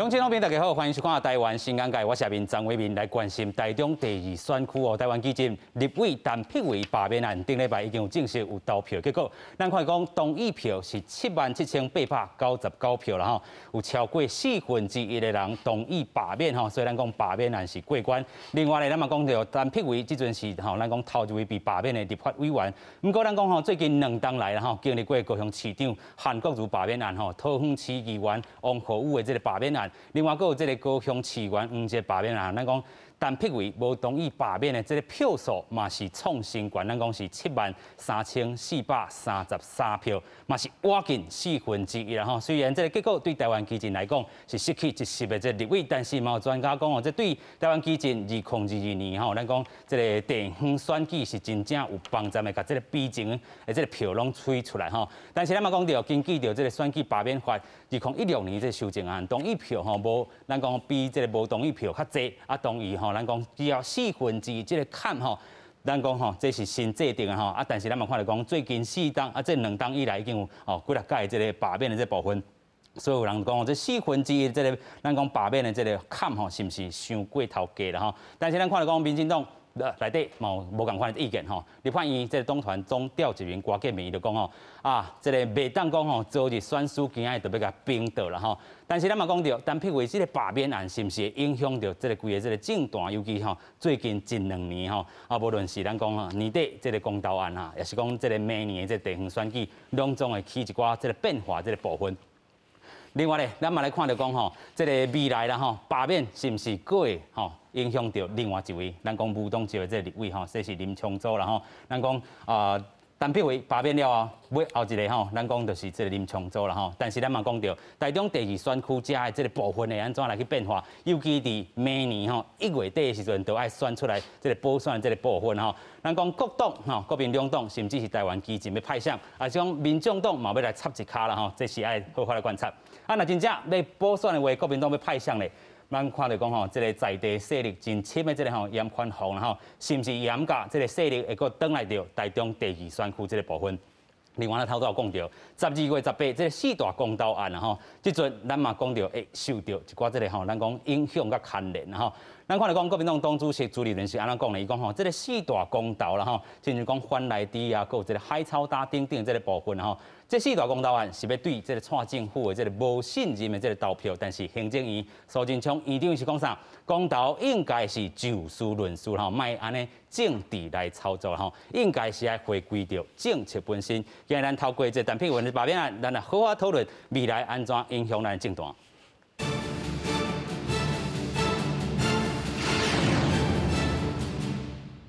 鄉親朋友大家好，歡迎收看《台灣新眼界》，我是面張偉民來關心台中第二選區哦。台灣基進立委陳柏惟罷免案，頂禮拜已經有正式有投票結果。咱看講同意票是77,899票啦吼，有超過1/4的人同意罷免吼，所以咱講罷免案是過關。另外咧，咱嘛講著陳柏惟這陣是吼，咱講頭一位被罷免的立法委員。毋過咱講吼，最近兩冬來啦吼，經歷過高雄市長韓國瑜罷免案吼，桃園市議員王浩宇的這個罷免案。另外，閣有這個高雄市議員黃捷罷免案，咱講陳柏惟無同意罷免的這個票數嘛是創新懸，咱講是73,433票，嘛是倚近1/4啦吼。雖然這個結果對台灣基進來講是失去一席的這個立委，但是嘛有專家講哦，這對台灣基進2022年吼，咱講這個地方選舉是真正有幫助的，共這個比重的這個票攏催出來吼。但是咱嘛講著，根據著這個選舉罷免法2016年這個修正案，同意票吼無，咱講比這個無同意票較濟，啊同意吼，咱講只要1/4這個坎吼，咱講吼這是新制定的吼，啊但是咱嘛看著講最近四冬啊，這兩冬以來已經有哦幾若屆這個罷免的這部分，所以有人講這1/4這個咱講罷免的這個坎吼，是毋是傷過頭低啦吼？但是咱看著講民進黨內底嘛有無仝款的意見吼，立法院這個黨團總召集人郭建明伊就講吼，啊，這個袂當講吼，昨日選輸今仔日就欲共冰倒啦吼。但是咱嘛講著，陳柏惟這個罷免案是毋是會影響著這個規個這個政壇，尤其吼最近一兩年吼，啊，無論是咱講吼年底這個公投案啊，抑是講這個明年的這個地方選舉，攏總會起一寡這個變化這個部分。另外咧，咱嘛來看著講吼，這個未來啦吼，罷免是毋是閣會吼影響著另外一位，咱講無黨籍的這個立委吼，這是林昶佐啦吼。咱講啊，陳柏惟罷免了後，尾後一個吼，咱講就是這個林昶佐啦吼。但是咱嘛講著，台中第二選區遮的這個部分會按怎來去變化？尤其佇明年吼1月底的時陣，就愛選出來這個補選這個部分吼。咱講國黨吼，國民兩黨，甚至是台灣基進欲派誰，抑是講民眾黨嘛欲來插一跤啦吼，這是愛好好來觀察。啊，若真正欲補選的話，國民黨欲派誰咧？咱看著講吼，這個在地勢力真深的這個吼嚴寬宏啦吼，是毋是嚴格這個勢力會閣轉來著台中第二選區這個部分？另外，咱頭拄有講著，12月18這個四大公投案啊吼，這陣咱嘛講著會受著一寡這個吼，咱講影響佮牽連吼。咱看著講國民黨黨主席朱立倫是按怎講咧？伊講吼，這個四大公投啦吼，親像講反萊豬啊，閣有這個海草礁等等這個部分吼。這四大公投案是欲對這個蔡政府的這個無信任的這個投票，但是行政院蘇貞昌院長是講啥？公投應該是就事論事吼，莫按呢政治來操作吼，應該是愛回歸著政策本身。今日咱透過這個陳柏惟的罷免案，咱來好好討論未來按怎影響咱的政壇。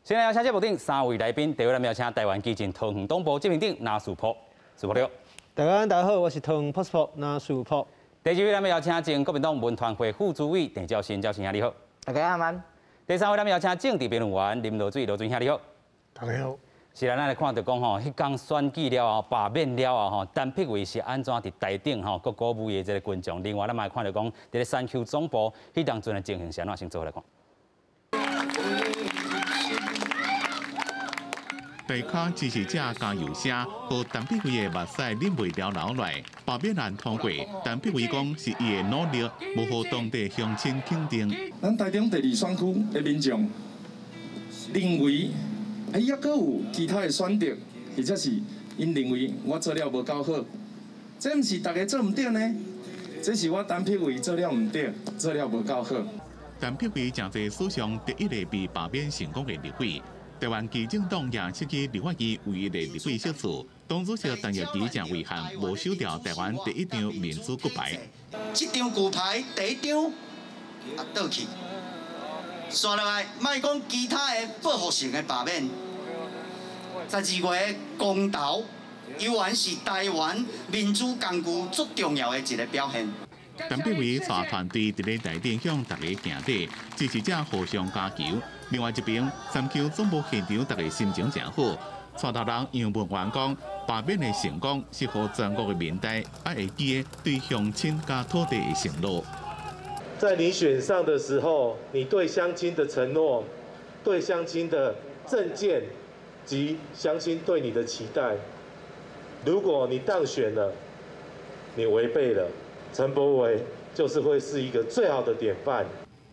先來邀請節目頂三位來賓，第一位咱邀請台灣基進桃園黨部執行長林樹甫，樹甫你好。大家大家好，我是桃園朴樹林樹甫。第二位咱邀請前國民黨文傳會副主委鄭兆新，兆新兄你好。大家好。第三位咱邀請政治評論員林濁水，濁水兄你好。大家好。是啦，咱來看著講吼，彼工選舉了後，罷免了後吼，陳柏惟是按怎佇台頂吼，閣鼓舞伊的這個群眾。另外，咱嘛來看著講，佇咧三丘總部彼當陣的情形是按怎，先做伙來看。地跤支持者加油聲，予陳柏惟的目屎忍袂牢流來。罷免案通過，陳柏惟講是伊的努力，無予當地鄉親肯定。咱台中第二選區的民眾認為，抑閣有其他的選擇，或者是𪜶認為我做了無夠好，這毋是逐家做毋對呢？這是我陳柏惟做了毋對，做了無夠好。陳柏惟成做史上第一个被罷免成功的立委。台灣基進黨也失去立法院唯一的立委席次，黨主席陳玉琪誠遺憾無守牢台灣第一張民主骨牌。這張骨牌第一張啊倒去，紲落來，莫講其他的報復性的罷免。12月公投，猶原是台灣民主工具最重要的一個表現。陳柏惟帶團隊佇咧台頂向大家行禮，支持者互相加油。另外一邊，三丘總部現場大家心情誠好。帶頭人楊文元講，罷免的成功是予全國的民代愛會記得對鄉親佮土地的承諾。在你選上的時候，你對鄉親的承諾、對鄉親的政見及鄉親對你的期待，如果你當選了，你違背了。陳柏惟，就是會是一個最好的典範。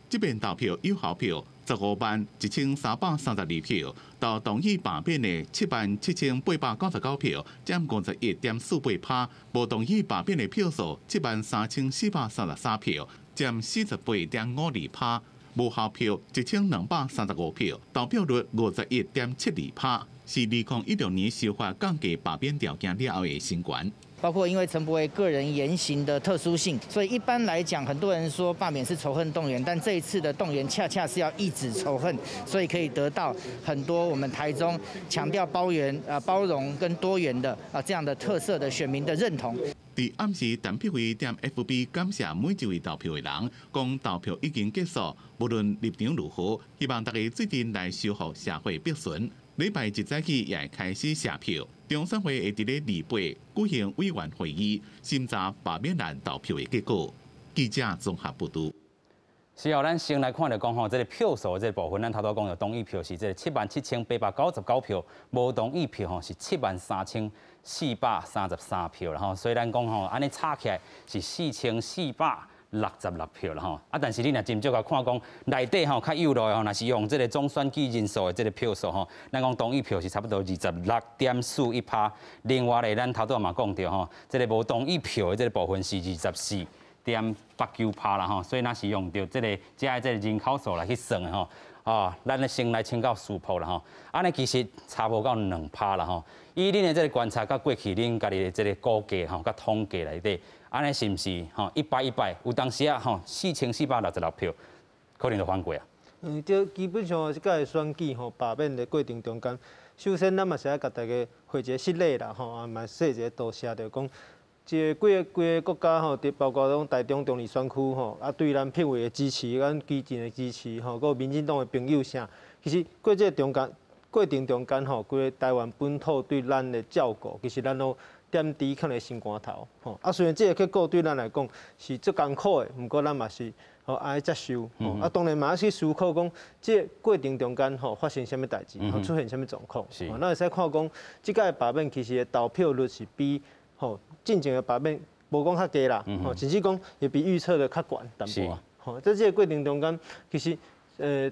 這邊投票有效票151,332票，投同意罷免的77,899票，佔51.48趴；無同意罷免的票數73,433票，佔48.52趴。無效票1,235票，投票率51.72趴，是2016年修法降低罷免條件了後的新懸。包括因為陳柏惟個人言行的特殊性，所以一般來講，很多人說罷免是仇恨動員，但這一次的動員恰恰是要抑止仇恨，所以可以得到很多我們台中強調包容、包容跟多元的啊這樣的特色的選民的認同。佇暗時，陳柏惟佇 FB 感謝每一位投票的人，講投票已經結束，無論立場如何，希望大家做陣來修復社會必損。禮拜一早起也會開始寫票，中選會會佇咧禮拜舉行委員會議，審查罷免案投票的結果。記者綜合報導。是哦，咱先來看著講吼，這个票數的這个部分，咱頭拄講著同意票是這个77,899票，無同意票吼是73,433票啦吼，所以咱講吼，按呢差起來是4,466票啦吼。啊，但是你若真少共看講內底吼較幼落的吼，若是用這个總選舉人數的這个票數吼，咱講同意票是差不多26.41趴。另外咧，咱頭拄嘛講著吼，這个無同意票的這个部分是24.89趴啦吼，所以若是用著這个遮的這个人口數來去算的吼，哦，咱先來請教師傅啦吼，按呢其實差無夠2趴啦吼。以恁的這个觀察，佮過去恁家己的這个估計吼，佮統計內底，按呢是毋是吼一擺一擺有當時啊吼4,466票，可能就翻過啊？嗯，這基本上這屆選舉吼罷免的過程中間，首先咱嘛是愛共大家回一個失禮啦吼，啊嘛說一個多謝，就講。這個規个規个國家吼，佇包括講台中中壢選區吼，啊對咱柏惟的支持，咱基進的支持吼，閣有民進黨的朋友啥，其實過這個中間過程中間吼，規個台灣本土對咱的照顧，其實咱攏點滴囥佇心肝頭吼。啊，雖然這個結果對咱來講是足艱苦的，毋過咱嘛是吼愛接受。吼啊，當然嘛愛去思考講，這個過程中間吼發生啥物代誌，吼出現啥物狀況。咱會使看講，這屆罷免其實投票率是比吼進前的罷免無講較低啦，吼，甚至講會比預測的較懸淡薄。吼，在這個過程中間，其實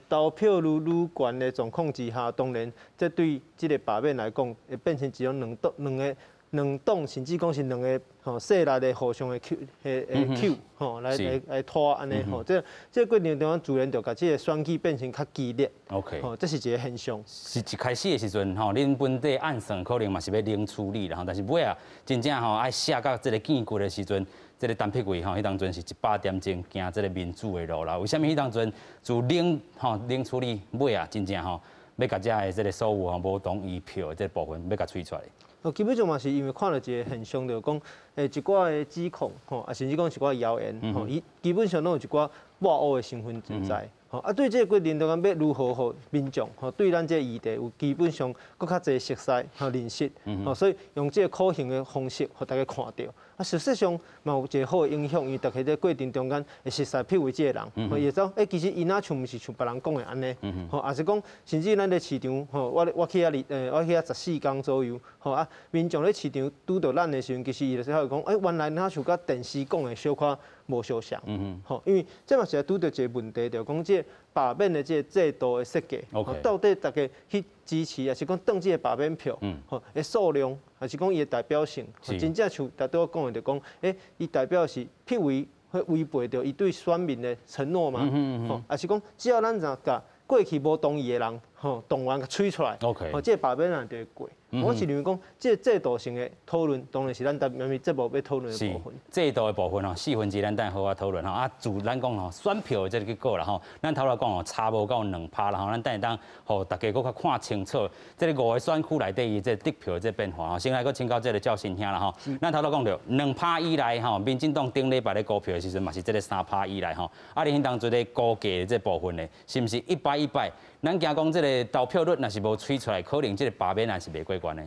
投票率愈懸的狀況之下，當然這對這個罷免來講，會變成一種兩黨兩个兩黨，甚至講是兩个吼勢力的互相的搝的的搝吼來來來拖按呢吼，這這個過程中間自然就共這个選舉變成較激烈。 吼，這是一个現象。是一開始的時陣吼，恁本底按算可能嘛是欲冷處理啦吼，但是尾仔真正吼愛寫到這个見骨的時陣，這个陳柏惟吼，彼當陣是100點鐘行這个民主的路啦。為啥物彼當陣自冷吼冷處理尾仔真正吼欲共遮的這个所有吼無同意票的這个部分欲共催出來？哦，基本上嘛是因為看著一个現象，就是講，一寡的指控吼，啊，甚至講一寡謠言吼，伊基本上攏有一寡抹烏的成分存在。吼，啊，對這個過程中間，欲如何予民眾吼對咱這个議題有基本上閣較濟熟悉和認識，吼，所以用這個可行的方式，予大家看著。啊，實際上嘛有一個好的影響，因為大家佇過程中間會熟悉柏惟這个人，吼，伊會知影，欸，其實伊若像毋是像別人講的按呢，吼，抑是講，甚至咱佇市場，吼，我我去遐二，我去遐14工左右，吼啊，民眾咧市場拄著咱的時陣，其實伊就是會講，欸，原來若像佮電視講的小可無相像，吼，因為這嘛是拄著一個問題，就是講這個罷免的這個制度的設計，到底大家去支持，抑是講當這個罷免票，吼的數量，抑是講伊的代表性，真正像頭拄仔講的，就講，欸，伊代表是柏惟會違背著伊對選民的承諾嗎？吼，抑是講只要咱若共過去無同意的人，吼，動員共催出來，吼，這個罷免案就會過。我是認為講，這個制度性的討論，當然是咱台灣節目欲討論的部分。制度的部分吼，四分之一咱等下好好討論吼。啊，自咱講吼，選票的這個結果啦吼，咱頭拄講吼，差無夠2趴啦吼，咱等下當予大家閣較看清楚，這个五个選區內底伊這个得票的這个變化吼。先來閣請教這个趙新兄啦吼，咱頭拄講著2趴以內吼，民進黨頂禮拜咧估票的時陣嘛是這个3趴以內吼。啊，你彼當陣咧估計的這部分呢，是毋是一擺一擺？咱驚講這个投票率若是無催出來，可能這个罷免案是袂過關的。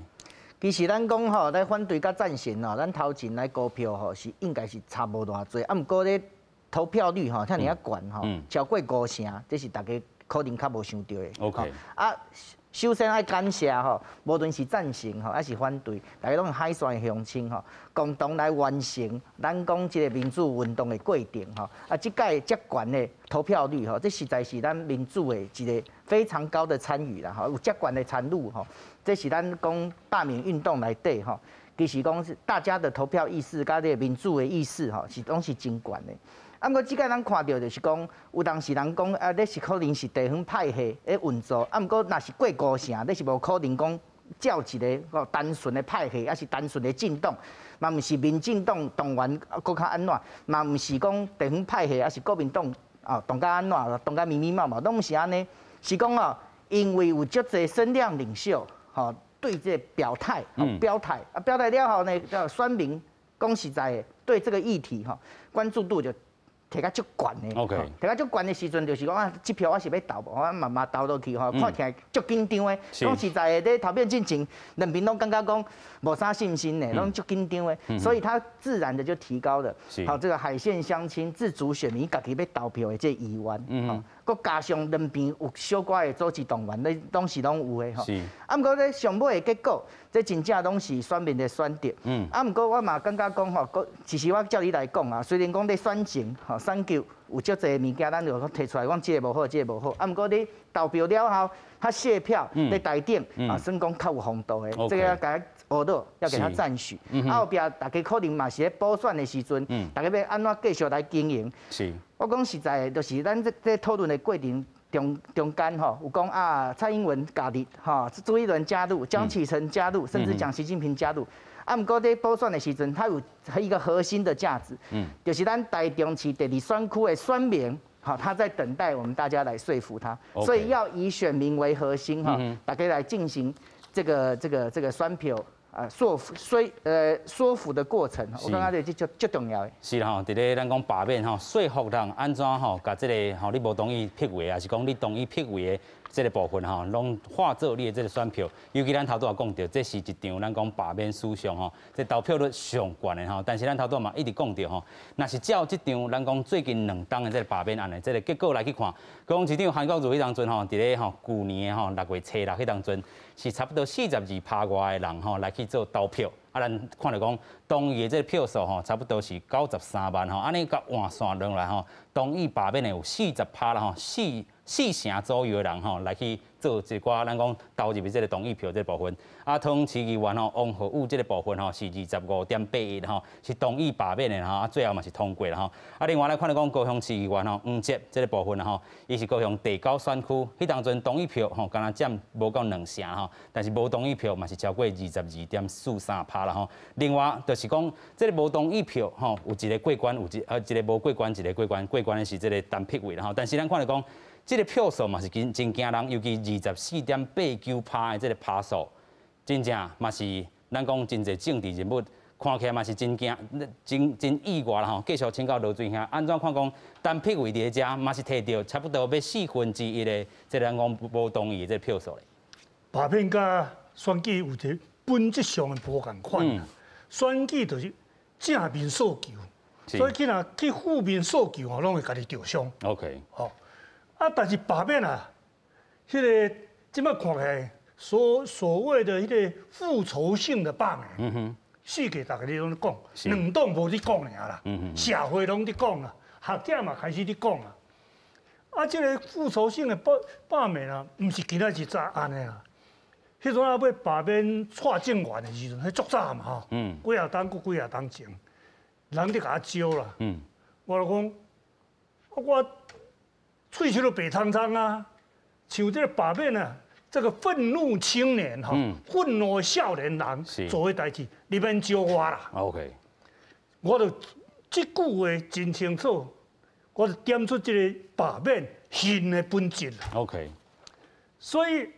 其實咱講吼，咧反對佮贊成吼，咱頭前來估票吼是應該是差無偌濟，啊，毋過咧投票率吼，遮爾仔懸吼，超過五成，這是大家可能較無想著的。 啊，首先愛感謝吼，無論是贊成吼，抑是反對，大家攏海選鄉親吼，共同來完成咱講這個民主運動的過程吼。啊，這屆遮懸的投票率吼，這實在是咱民主的一個非常高的參與啦吼，有遮懸的參與吼，這是咱講罷免運動內底吼，其實講是大家的投票意識佮這個民主的意識吼，是攏是真懸的。啊，毋過這屆咱看著就是講，有當時人講啊，這是可能是地方派系咧運作，啊，毋過若是過五成，這是無可能講照一個吼單純的派系，抑是單純的政黨，嘛毋是民進黨動員閣較按怎，嘛毋是講地方派系，抑是國民黨啊動甲按怎，動甲密密麻麻，攏毋是按呢，是講哦，因為有足濟聲量領袖吼對這個表態，表態啊，表態了後呢，選民講實在的，對這個議題吼關注度就提較足懸的，提較足懸的時陣，就是講啊，這票我是欲投無，我嘛嘛投落去吼，看起來足緊張的。講實在的，咧投票進前，兩邊攏感覺講無啥信心的，攏足緊張的，所以他自然的就提高了。好，這個海線鄉親自主選民家己欲投票的這個意願，吼，閣加上兩邊有小可的組織動員，咧當時攏有的吼。啊，毋過咧上尾的結果，這真正攏是選民的選擇。啊，毋過我嘛感覺講吼，其實我照理來講啊，雖然講咧選前吼選舉有足濟物件，咱就講提出來講這個無好，這個無好。啊，毋過你投票了後，較謝票咧台頂啊，算講較有風度的，這個要共伊學到，要給他讚許。啊，後壁大家可能嘛是咧補選的時陣，大家欲按怎繼續來經營。我講實在的，就是咱這這討論的過程中中間吼，有講啊，蔡英文加入，吼，朱立倫加入，江啟臣加入，甚至講習近平加入。啊，毋過佇補選的時陣，它有一個核心的價值，就是咱台中市第二選區的選民，好，他在等待我們大家來說服他，所以要以選民為核心，哈，大家來進行這個選票啊說服說呃說服的過程，我感覺這足足重要的。是啦吼，佇咧咱講罷免吼，說服人按怎吼，共這個吼你無同意辟位，抑是講你同意辟位的這個部分吼，攏化做你的這個選票。尤其咱頭拄仔講著，這是一場咱講罷免史上吼，這投票率上懸的吼。但是咱頭拄仔嘛一直講著吼，若是照這場咱講最近兩冬的這個罷免案的這個結果來去看，高雄市長韓國瑜彼當陣吼，佇咧吼舊年的吼6月初六彼當陣，是差不多42趴外的人吼來去做投票。啊，咱看著講同意的這個票數吼，差不多是93萬吼，按呢共換算落來吼，同意罷免的有40趴啦吼，四四成左右的人吼來去做一寡咱講投入的這個同意票這個部分。啊，桃園市議員吼王浩宇這個部分吼是25.81吼，是同意罷免的吼，啊最後嘛是通過啦吼。啊，另外來看著講高雄市議員吼黃捷這個部分吼，伊是高雄第九選區，彼當陣同意票吼，敢若佔無夠兩成吼，但是無同意票嘛是超過22.43趴啦吼。另外就是講這個無同意票吼，有一個過關，有一個無過關，一個過關，過關的是這個陳柏惟啦吼。但是咱看著講，這個票數嘛是真真驚人，尤其24.89趴的這個趴數，真正嘛是咱講真濟政治人物看起來嘛是真驚、真真意外啦吼。繼續請教羅水兄，按怎看講陳柏惟佇遮嘛是提著差不多欲1/4的這個咱講無同意的這個票數咧？罷免佮選舉有一個本質上的無仝款，選舉就是正面訴求，所以去若去負面訴求吼，攏會家己著傷。 吼。啊，但是罷免啊，彼個這擺看起來，所謂的彼個復仇性的罷免，世界逐家攏咧講，兩黨無咧講爾啦，社會攏咧講啦，學者嘛開始咧講啦。啊，這個復仇性的罷免啊，毋是今仔日才按呢啦。彼陣啊，欲罷免蔡正元的時陣，彼足早嘛吼，幾若冬閣幾若冬前，人咧共我招啦。我就講，我喙齒都白蒼蒼啊，像這個罷免啊，這個憤怒青年吼，憤怒的少年人做的代誌，你免招我啦。 我就這句話真清楚，我就點出這個罷免恨的本質。 所以，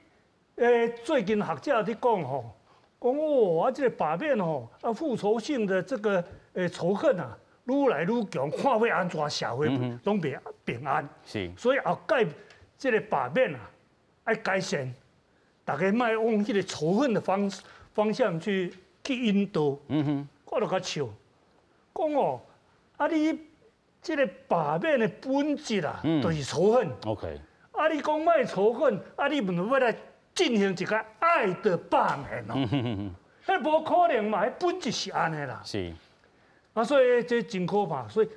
最近學者佇講吼，講哦，啊，這個罷免吼，啊，復仇性的這個仇恨啊，愈來愈強，看欲按怎社會攏袂平安。所以後蓋這個罷免啊，愛改善，大家莫往彼個仇恨的方向去引導。我就共笑，講哦，啊你這個罷免的本質啊，就是仇恨。 啊你講莫仇恨，啊你毋欲來進行一個愛的罷免哦，彼無可能嘛，彼本質是按呢啦。啊，所以這真可怕。所以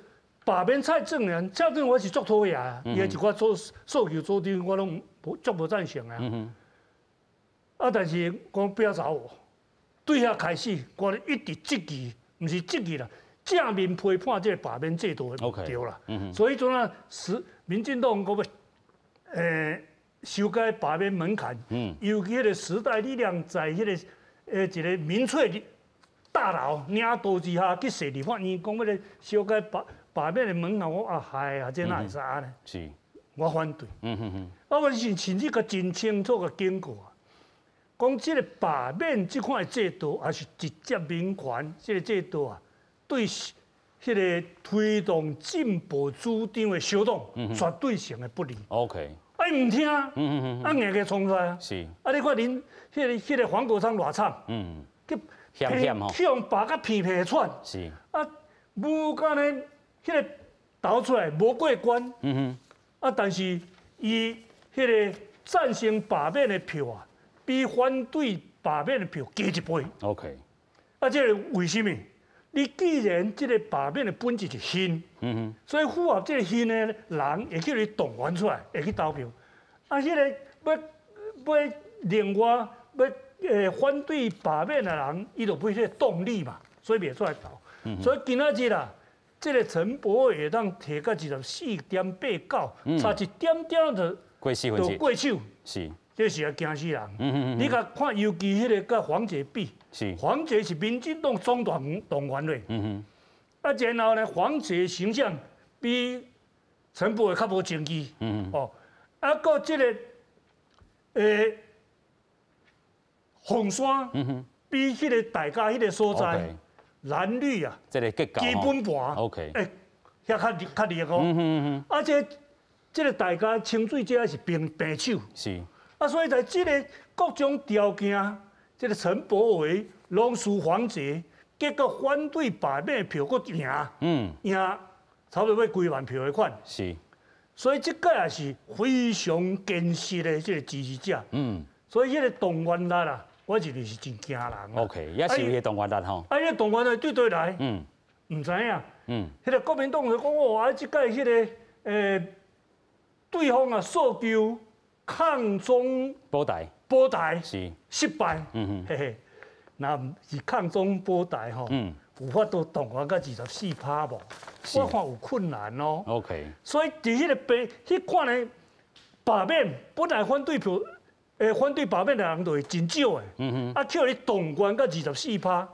罷免蔡正元，蔡正元我是足討厭啊，伊的一寡做訴求主張，我攏足無贊成啊。啊，但是講不要找我，對遐開始，我一直質疑，毋是質疑啦，正面批判這個罷免制度的毋對啦。所以陣啊，是民進黨閣欲修改罷免門檻，尤其彼個時代力量在彼個一個民粹大佬領導之下去設立法院，講欲來修改罷免的門檻，我啊害啊，這哪會使按呢？我反對。啊，我是甚至閣真清楚共警告啊，講這個罷免這款的制度，抑是直接民權這個制度啊，對彼個推動進步主張的小黨，絕對性的不利。 啊，伊毋聽，啊硬共衝出來啊！啊，你看恁彼個黃國昌偌慘，去險險吼，去予罷甲鼻皮喘。啊，無干呢，彼個投出來無過關。啊，但是伊彼個贊成罷免的票啊，比反對罷免的票加一倍。 啊，這個為什麼？你既然這個罷免的本質是恨，所以符合這個恨的人會去予動員出來，會去投票。啊，彼個欲另外欲反對罷免的人，伊就無彼個動力嘛，所以袂出來投。所以今仔日啦，這個陳柏惟會當提到24.89，差一點點就過四分之就過手。這是啊驚死人。你共看，尤其彼個佮黃捷比，黃捷是民進黨總動員的。啊，然後呢，黃捷形象比陳柏惟較無爭議。哦，啊，閣這個鳳山比彼個大家彼個所在藍綠啊，這個結構基本盤遐較較厲害哦。啊，這個大家清水這是平平手。啊，所以在這個各種條件，這個陳柏惟攏輸黃捷，結果反對罷免票閣贏，贏差不多欲幾萬票的款。所以這個也是非常堅實的這個支持者。所以彼個動員力啦，我認為是真驚人。 OK，也是有彼個動員力吼。啊，彼個動員力對佗來？毋知影。彼個國民黨就講哦，啊，這屆彼個對方啊訴求抗中保台，保台失敗。嘿嘿，若是抗中保台吼，有法度動員到24%無？我看有困難哦。 所以佇彼個白，彼款的罷免，本來反對票，反對罷免的人就會真少的。啊，予你動員到24%，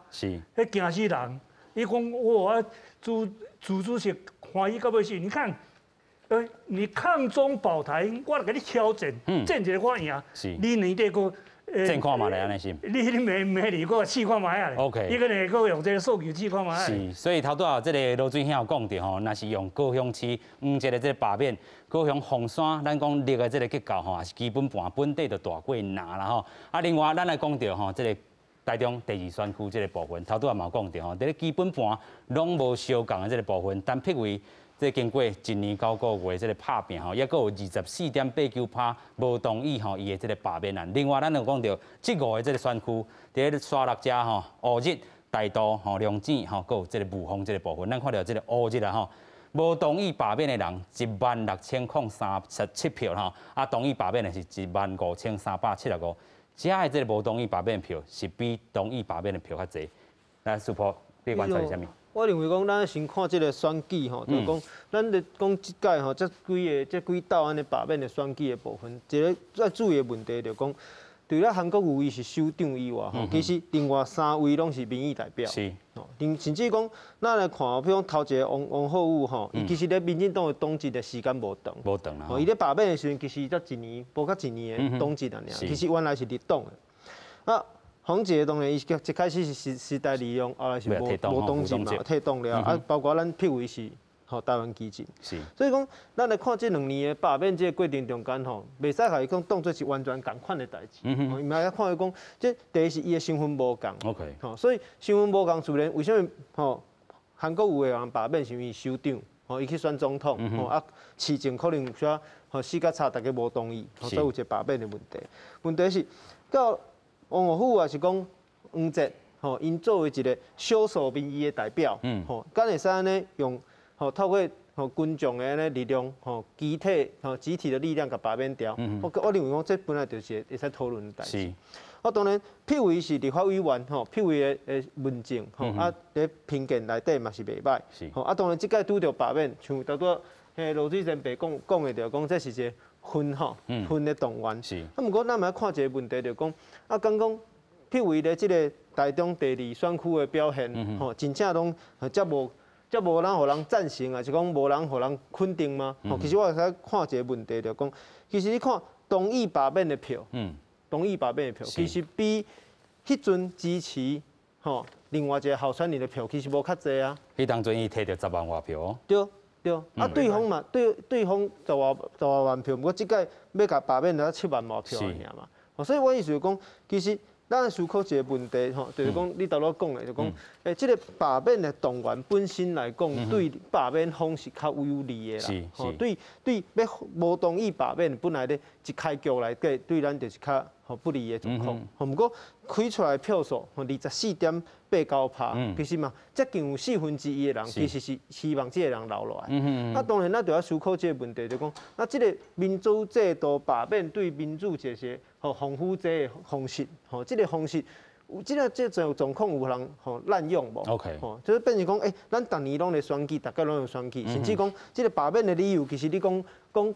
彼驚死人。伊講哇，啊，朱朱主席歡喜到欲死，你看，你抗中保台，我來共你挑戰，戰一个我贏。你年底閣戰看覓咧，按呢是。你明明年閣試看覓仔咧。 伊閣會閣用這個訴求試看覓仔。是，所以頭拄仔這個羅水兄有講著吼，若是用高雄市黃捷的這個罷免，高雄鳳山咱講綠的這個結構吼，也是基本盤本底就大過藍啦吼。啊，另外咱來講著吼，這個台中第二選區這個部分，頭拄仔嘛有講著吼，佇咧基本盤攏無相仝的這個部分，陳柏惟這經過一年9個月這個拍拚吼，猶閣有24.89%無同意吼伊的這個罷免案。另外，咱有講著這五個這個選區，佇咧沙鹿遮吼、烏日、大肚吼、龍井吼，閣有這個霧峰這個部分，咱看著這個烏日啊吼，無同意罷免的人16,037票吼，啊同意罷免的是15,375，遮的這個無同意罷免票是比同意罷免的票較濟。來，師傅，你觀察是啥物？我認為講，咱先看這個選舉吼，就是講，咱咧講這屆吼，這幾个這幾道按呢罷免的選舉的部分，一个最注意的問題就是講，除了韓國瑜伊是首長以外吼，其實另外三位攏是民意代表。甚至講，咱來看，比如講頭一个王王浩宇吼，伊其實咧民進黨的黨籍的時間無長。無長啦。伊咧罷免的時陣，其實才一年，無到一年的黨籍爾，其實原來是入黨的。啊。黃捷當然，伊一開始是時代力量，後來是無黨籍嘛，退黨了。啊，包括咱柏惟是吼台灣基進。所以講，咱來看這兩年的罷免這個過程中間吼，袂使共伊講當做是完全仝款的代誌。伊嘛愛看伊講，這第一是伊的身份無仝。 吼，所以身份無仝，自然為啥物吼韓國瑜會予人罷免，是因為首長，吼伊去選總統，吼啊市政可能有啥吼死甲賊，大家無同意，所以有一个罷免的問題。問題是到王岳富也是講黃捷，吼，𪜶作為一個少數民意的代表，吼，敢會使按呢用吼透過吼群眾的按呢力量，吼集體吼集體的力量共罷免掉。我認為講這本來就是會使討論的代誌。我當然，闢為是立法委員吼，闢為的文政吼，啊，佇評鑑內底嘛是袂䆀。吼，啊，當然這擺拄著罷免，像拄拄彼羅水前輩講講的，就講這是一个分吼分的動員。啊，毋過咱嘛愛看一个問題，就講啊，敢講闢為咧這个台中第二選區的表現，吼，真正攏遮無遮無人予人贊成啊，是講無人予人肯定嗎？吼，其實我會使看一个問題，就講其實你看同意罷免的票，同意罷免的票，其實比彼陣支持吼另外一个候選人的票，其實無較濟啊。彼當陣伊提著10萬外票。對對，啊對方嘛，對對方十外萬票，毋過這擺欲共罷免才7萬外票爾嘛。所以我意思就講，其實咱思考一个問題吼，就是講你頭拄講的，就講這个罷免的動員本身來講，對罷免方是較有利的啦。吼，對對，欲無同意罷免，本來咧一開局來計，對咱就是較吼不利的狀況。吼，毋過開出來票數，吼24.89%，其實嘛接近有1/4的人，其實是希望這个人留落來。啊，當然咱就要思考這个問題，就講，啊，這个民主制度罷免對民主這些吼防腐劑的方式，吼，這个方式有這个這種狀況有人吼濫用無？吼，就是變成講，咱逐年攏咧選舉，逐擺攏有選舉，甚至講這个罷免的理由，其實你講講。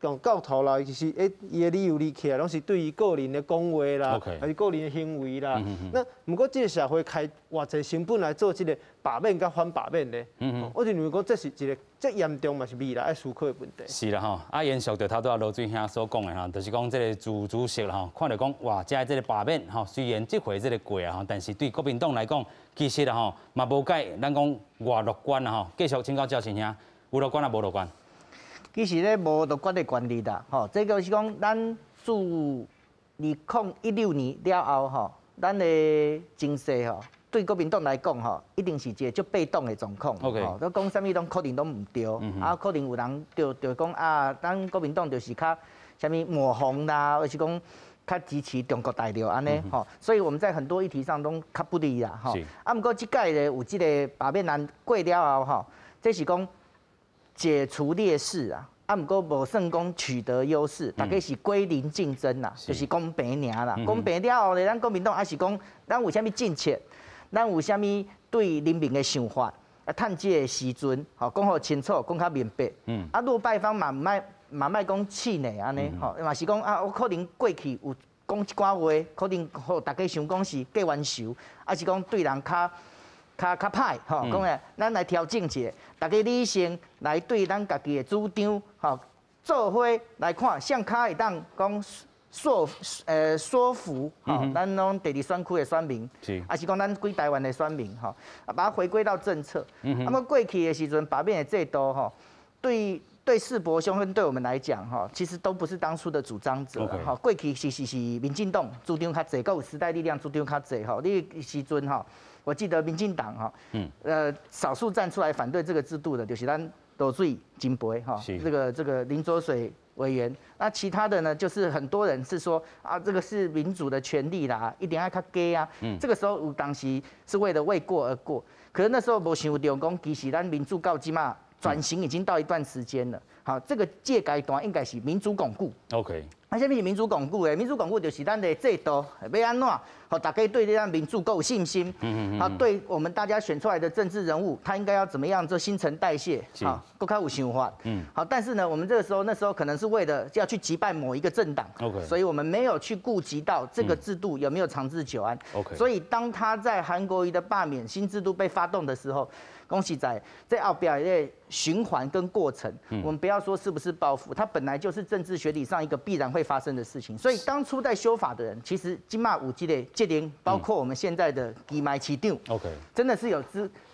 講到頭來，其實伊的理由離起來，攏是對伊個人的講話啦，還是個人的行為啦。那毋過這个社會開偌濟成本來做這个罷免佮反罷免的，我認為講這是一个這嚴重嘛是未來愛思考的問題。是啦吼，啊延續著頭拄仔羅水兄所講的吼，就是講這个朱主席啦吼，看著講哇，這這个罷免吼，雖然這回這个過啊吼，但是對國民黨來講，其實啦吼嘛無解，咱講偌樂觀啦吼。繼續請教趙先生，有樂觀抑無樂觀？其實咧無樂觀的權利啦，吼，這個是講咱自2016年了後吼，咱的情勢吼，對國民黨來講吼，一定是一個足被動的狀況。吼，都講啥物攏可能攏毋對，啊，可能有人就就講啊，咱國民黨就是較啥物抹紅啦，或是講較支持中國大陸按呢吼，所以我們在很多議題上攏較不利啦，吼。啊，毋過這擺咧有這个罷免案過了後吼，這是講解除劣勢啊。啊，毋過無算講取得優勢，大家是歸零競爭啦，就是公平爾啦。公平了後咧，咱國民黨抑是講，咱有啥物政策，咱有啥物對人民的想法，啊，趁這个時陣，吼，講予清楚，講較明白。啊，落敗方嘛毋愛嘛莫講氣餒按呢，吼，嘛是講啊，我可能過去有講一寡話，可能予大家想講是結冤仇，抑是講對人較較較歹吼，講咧，咱來調整一下，大家理性來對咱家己的主張，吼，做伙來看，誰較會當講說服，吼，咱攏第二選區的選民，抑是講咱規台灣的選民，吼，啊，把它回歸到政策。啊，麼過去的時陣，罷免的制度，吼，對對世博兄跟對我們來講，吼，其實都不是當初的主張者，吼，過去其實是民進黨主張較濟，閣有時代力量主張較濟，吼，你時陣吼。我記得民進黨哈，少數站出來反對這個制度的，就是咱羅水前輩哈，這個林濁水委員。那其他的呢，就是很多人是說啊，這個是民主的權利啦，一定愛較低啊。這個時候有當時是為了為過而過，可是那時候無想著講，其實咱民主到這馬轉型已經到一段時間了。好，這個這階段應該是民主鞏固。 啊，啥物是民主鞏固的？民主鞏固就是咱的制度欲按怎，予大家對這樣民主閣有信心。好，對我們大家選出來的政治人物，他應該要怎麼樣做新陳代謝？好，閣較有想法。好，但是呢，我們這個時候那時候可能是為了要去擊敗某一個政黨。 所以我們沒有去顧及到這個制度有沒有長治久安。 所以當他在韓國瑜的罷免新制度被發動的時候，講實在，這後壁的循環跟過程，我們不要說是不是報復，它本來就是政治學理上一個必然會發生的事情。所以當初在修法的人，其實這馬有這个責任，包括我們現在的其邁市長真的是有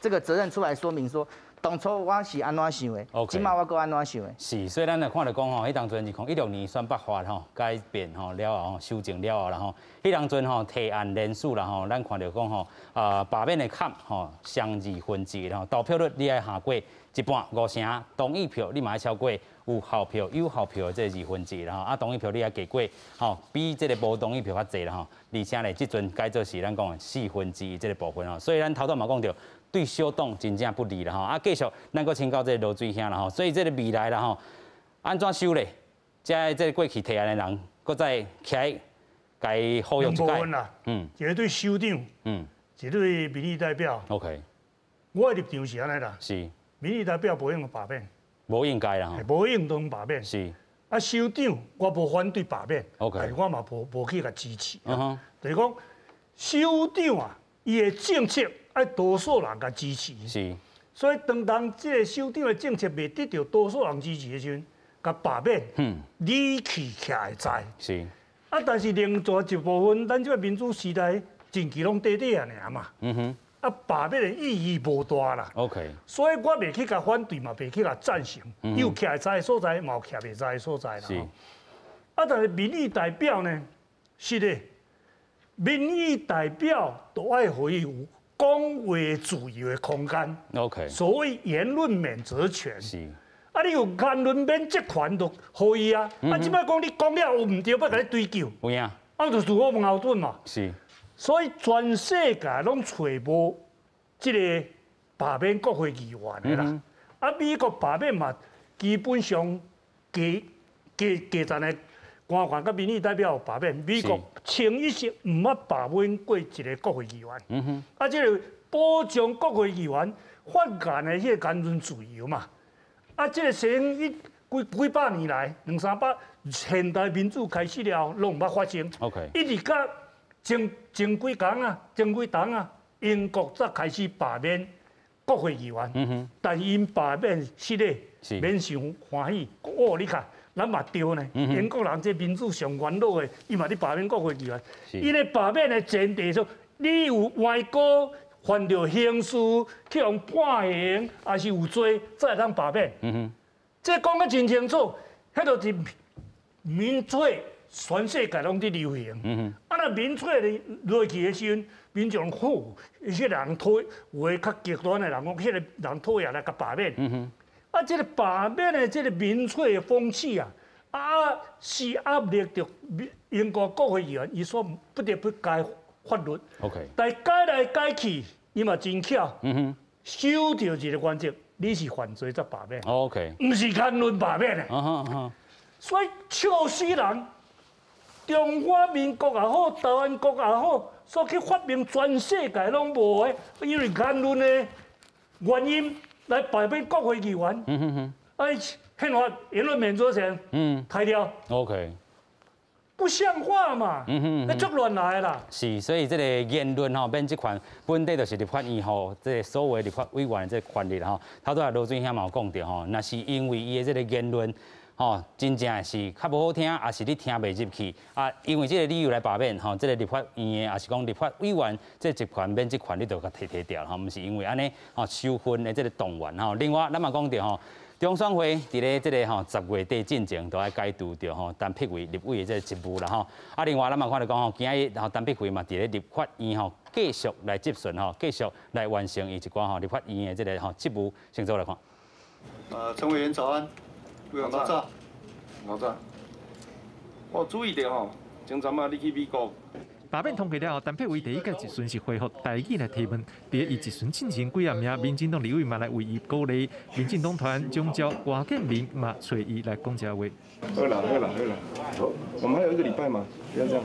這個責任出來說明說，當初我是按怎想的，這馬我閣按怎想的。是，所以咱來看著講吼，彼當陣2016年選北法吼改變吼了後吼修正了後啦吼，彼當陣吼提案人數啦吼，咱看著講吼啊罷免的坎吼相2分之一吼，投票率你愛下過。一半五成同意票，你嘛愛超過有效票、有效票的這個2分之一啦吼。啊，同意票你愛加過吼，比這個無同意票較濟啦吼。而且咧，這陣改做是咱講的1/4這個部分吼。所以咱頭拄嘛講著，對小黨真正不利啦吼。啊，繼續咱閣請教這個羅水兄啦吼。所以這個未來啦吼，按怎修咧？這這個過去提案的人，閣再起來共呼籲一擺。一個對首長，一個對民意代表。 我的立場是按呢啦。民意代表無用罷免。無應該啦。無應當罷免。啊，首長我無反對罷免。 但是我嘛無去共支持。就是講，首長啊，伊的政策愛多數人共支持。所以當當這個首長的政策袂得著多數人支持的時陣，共罷免，你去徛會知。啊，但是另外一部分，咱這個民主時代前期攏短短仔爾嘛。啊，罷免的意義無大啦。 所以我袂去共反對嘛，袂去共贊成。有徛會知的所在，嘛有徛袂知的所在啦。啊，但是民意代表呢，是的，民意代表都愛予伊有講話自由的空間。 所謂言論免責權。啊！你有言論免責權就予伊啊！啊，這擺講你講了有毋對，欲共你追究。有影。啊，就自我矛盾嘛。所以全世界攏揣無這個罷免國會議員的啦。啊，美國罷免嘛，基本上加加加層的官員佮民意代表有罷免。美國清一色毋捌罷免過一個國會議員。啊，這個保障國會議員發言的彼個言論自由嘛。啊，這個成一幾幾百年來，兩三百現代民主開始了後，攏毋捌發生。 一直到前前幾工啊，前幾冬啊，英國才開始罷免國會議員。但是𪜶罷免實咧，免傷歡喜。哦，你看，咱嘛對呢。英國人這民主上元老的，伊嘛咧罷免國會議員。伊咧罷免的前提說，你有歪過。犯著刑事去予判刑，抑是有罪，才會當罷免。這講得真清楚，彼就是民粹，全世界攏佇流行。啊，若民粹咧落去的時陣，民眾好，彼個人討有的較極端的人講，彼個人討厭來共罷免。啊，這個罷免的這個民粹的風氣啊，啊是壓力著英國國會議員，伊說不得不改法律。 但改來改去，伊嘛真巧，守著一個原則，你是犯罪才罷免。 毋是言論罷免的。所以笑死人，中華民國也好，台灣國也好，所去發明全世界攏無的，因為言論的原因來罷免國會議員。哎，憲法言論免責權，抬掉。 不像話嘛，那足亂來啦。是，所以這個言論吼免責權，本底就是立法院吼，這個所謂立法委員的這個權力吼。頭拄仔羅水兄嘛有講著吼，若是因為伊的這個言論吼，真正是較無好聽，抑是你聽袂入去啊，因為這個理由來罷免吼，這個立法院的，抑是講立法委員這職權免責權，你就共提提掉吼，毋是因為按呢吼收分的這個動員吼。另外，咱嘛講著吼。中選會佇咧這個吼10月底進前都愛解除著吼陳柏惟立委的這個職務啦吼。啊，另外咱嘛看著講吼，今日吼陳柏惟嘛佇咧立法院吼繼續來質詢吼，繼續來完成伊一寡吼立法院的這個吼職務。先做來看。陳委員早安，委員早。老早。我注意著吼，前陣仔你去美國。罷免通過了後，陳柏惟第一個質詢是回復台語來提問。佇伊質詢進前幾仔暝，民進黨立委嘛來為伊鼓勵，民進黨團總召郭建明嘛揣伊來講這話。好啦好啦好啦，好，我們還有一個禮拜嘛，不要這樣。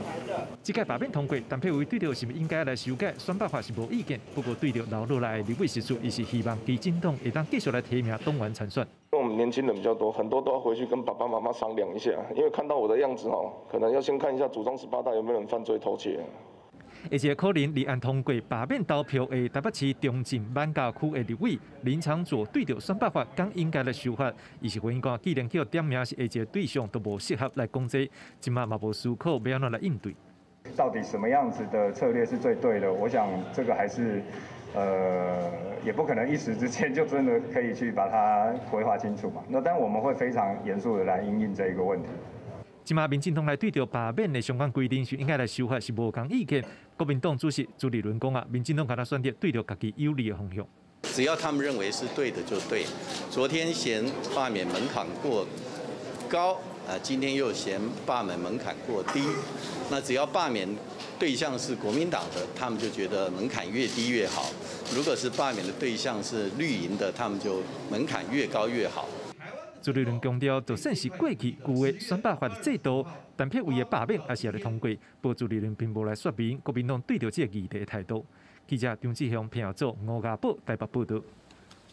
這屆罷免通過，陳柏惟對著是毋應該來修改選罷法是無意見，不過對著留落來的立委席次，伊是希望基進黨會當繼續來提名黨員參選。因為我們年輕人比較多，很多都要回去跟爸爸媽媽商量一下，因為看到我的樣子哦，可能要先看一下祖宗十八代有沒有人犯罪偷竊。而且可能議案通過罷免投票的台北市中正艋舺區的立委林昶佐對著選罷法講應該來修法，伊是回應講，既然叫點名是下一個對象都無適合來講這個，這馬嘛無思考欲按怎來應對。到底什麼樣子的策略是最對的？我想這個還是，也不可能一時之間就真的可以去把它規劃清楚嘛。那但我們會非常嚴肅的來因應這一個問題。這馬民進黨來對著罷免的相關規定是應該來修法是無仝意見。國民黨主席朱立倫講啊，民進黨敢若選擇對著家己有利的方向。只要他們認為是對的就對。昨天嫌罷免門檻過高，啊，今天又嫌罷免門檻過低。那只要罷免對象是國民黨的，他們就覺得門檻越低越好；如果是罷免的對象是綠營的，他們就門檻越高越好。朱立倫強調，就算是過去舊的選罷法制度，陳柏惟的罷免也是會通過。不過朱立倫並無來說明國民黨對著這個議題的態度。記者張志雄、彭祖、吳家寶台北報道。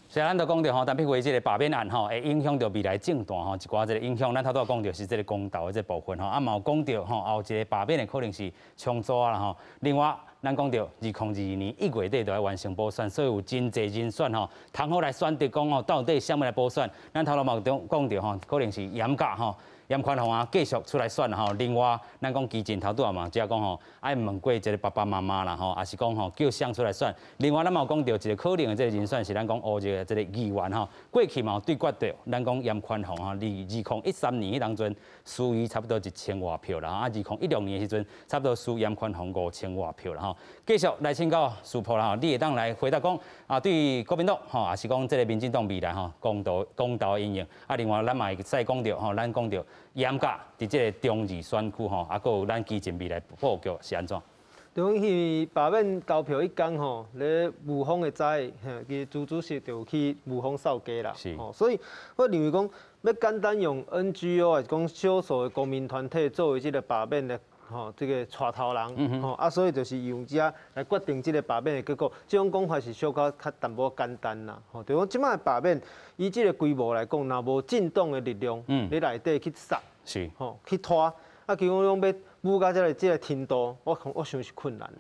所以咱就講著吼，陳柏惟這個罷免案吼，會影響著未來政壇吼一寡這個影響。咱頭拄仔講著是這個公投的這部分吼，啊嘛有講著吼，後一個罷免的可能是重組啦吼。另外，咱講著2022年1月底就愛完成補選，所以有真濟人選吼，通好來選擇講吼，到底啥物來補選？咱頭拄嘛有講著吼，可能是嚴格吼。嚴寬宏啊，繼續出來選吼。另外，咱講基進頭拄仔嘛，只講吼，愛問過一個爸爸媽媽啦吼，抑是講吼叫誰出來選。另外，咱嘛有講著一個可能的這個人選是咱講烏日的這個議員吼，過去嘛有對決著，咱講嚴寬宏吼，2013年彼當陣輸伊差不多1000外票啦，啊，2016年的時陣差不多輸嚴寬宏5000外票啦吼。繼續來請教師傅啦吼，你會當來回答講啊，對國民黨吼，抑是講這個民進黨未來吼，公投公投的應用。啊，另外咱嘛會使講著吼，咱講著嚴格佇這個中二選區吼，啊，閣有咱基進未來布局是按怎？對講去罷免投票彼工吼，咧霧峰的早，其實朱主席就有去霧峰掃街啦。吼，所以我認為講，欲簡單用 NGO 抑是講少數的公民團體作為這個罷免的吼，這個帶頭人，吼啊，所以就是用這來決定這個罷免的結果。這種講法是小可較淡薄簡單啦。吼，就講這擺罷免，以這個規模來講，若無政黨的力量，佇內底去殺，吼去拖，啊，其實講欲舞到這個程度，我想是困難。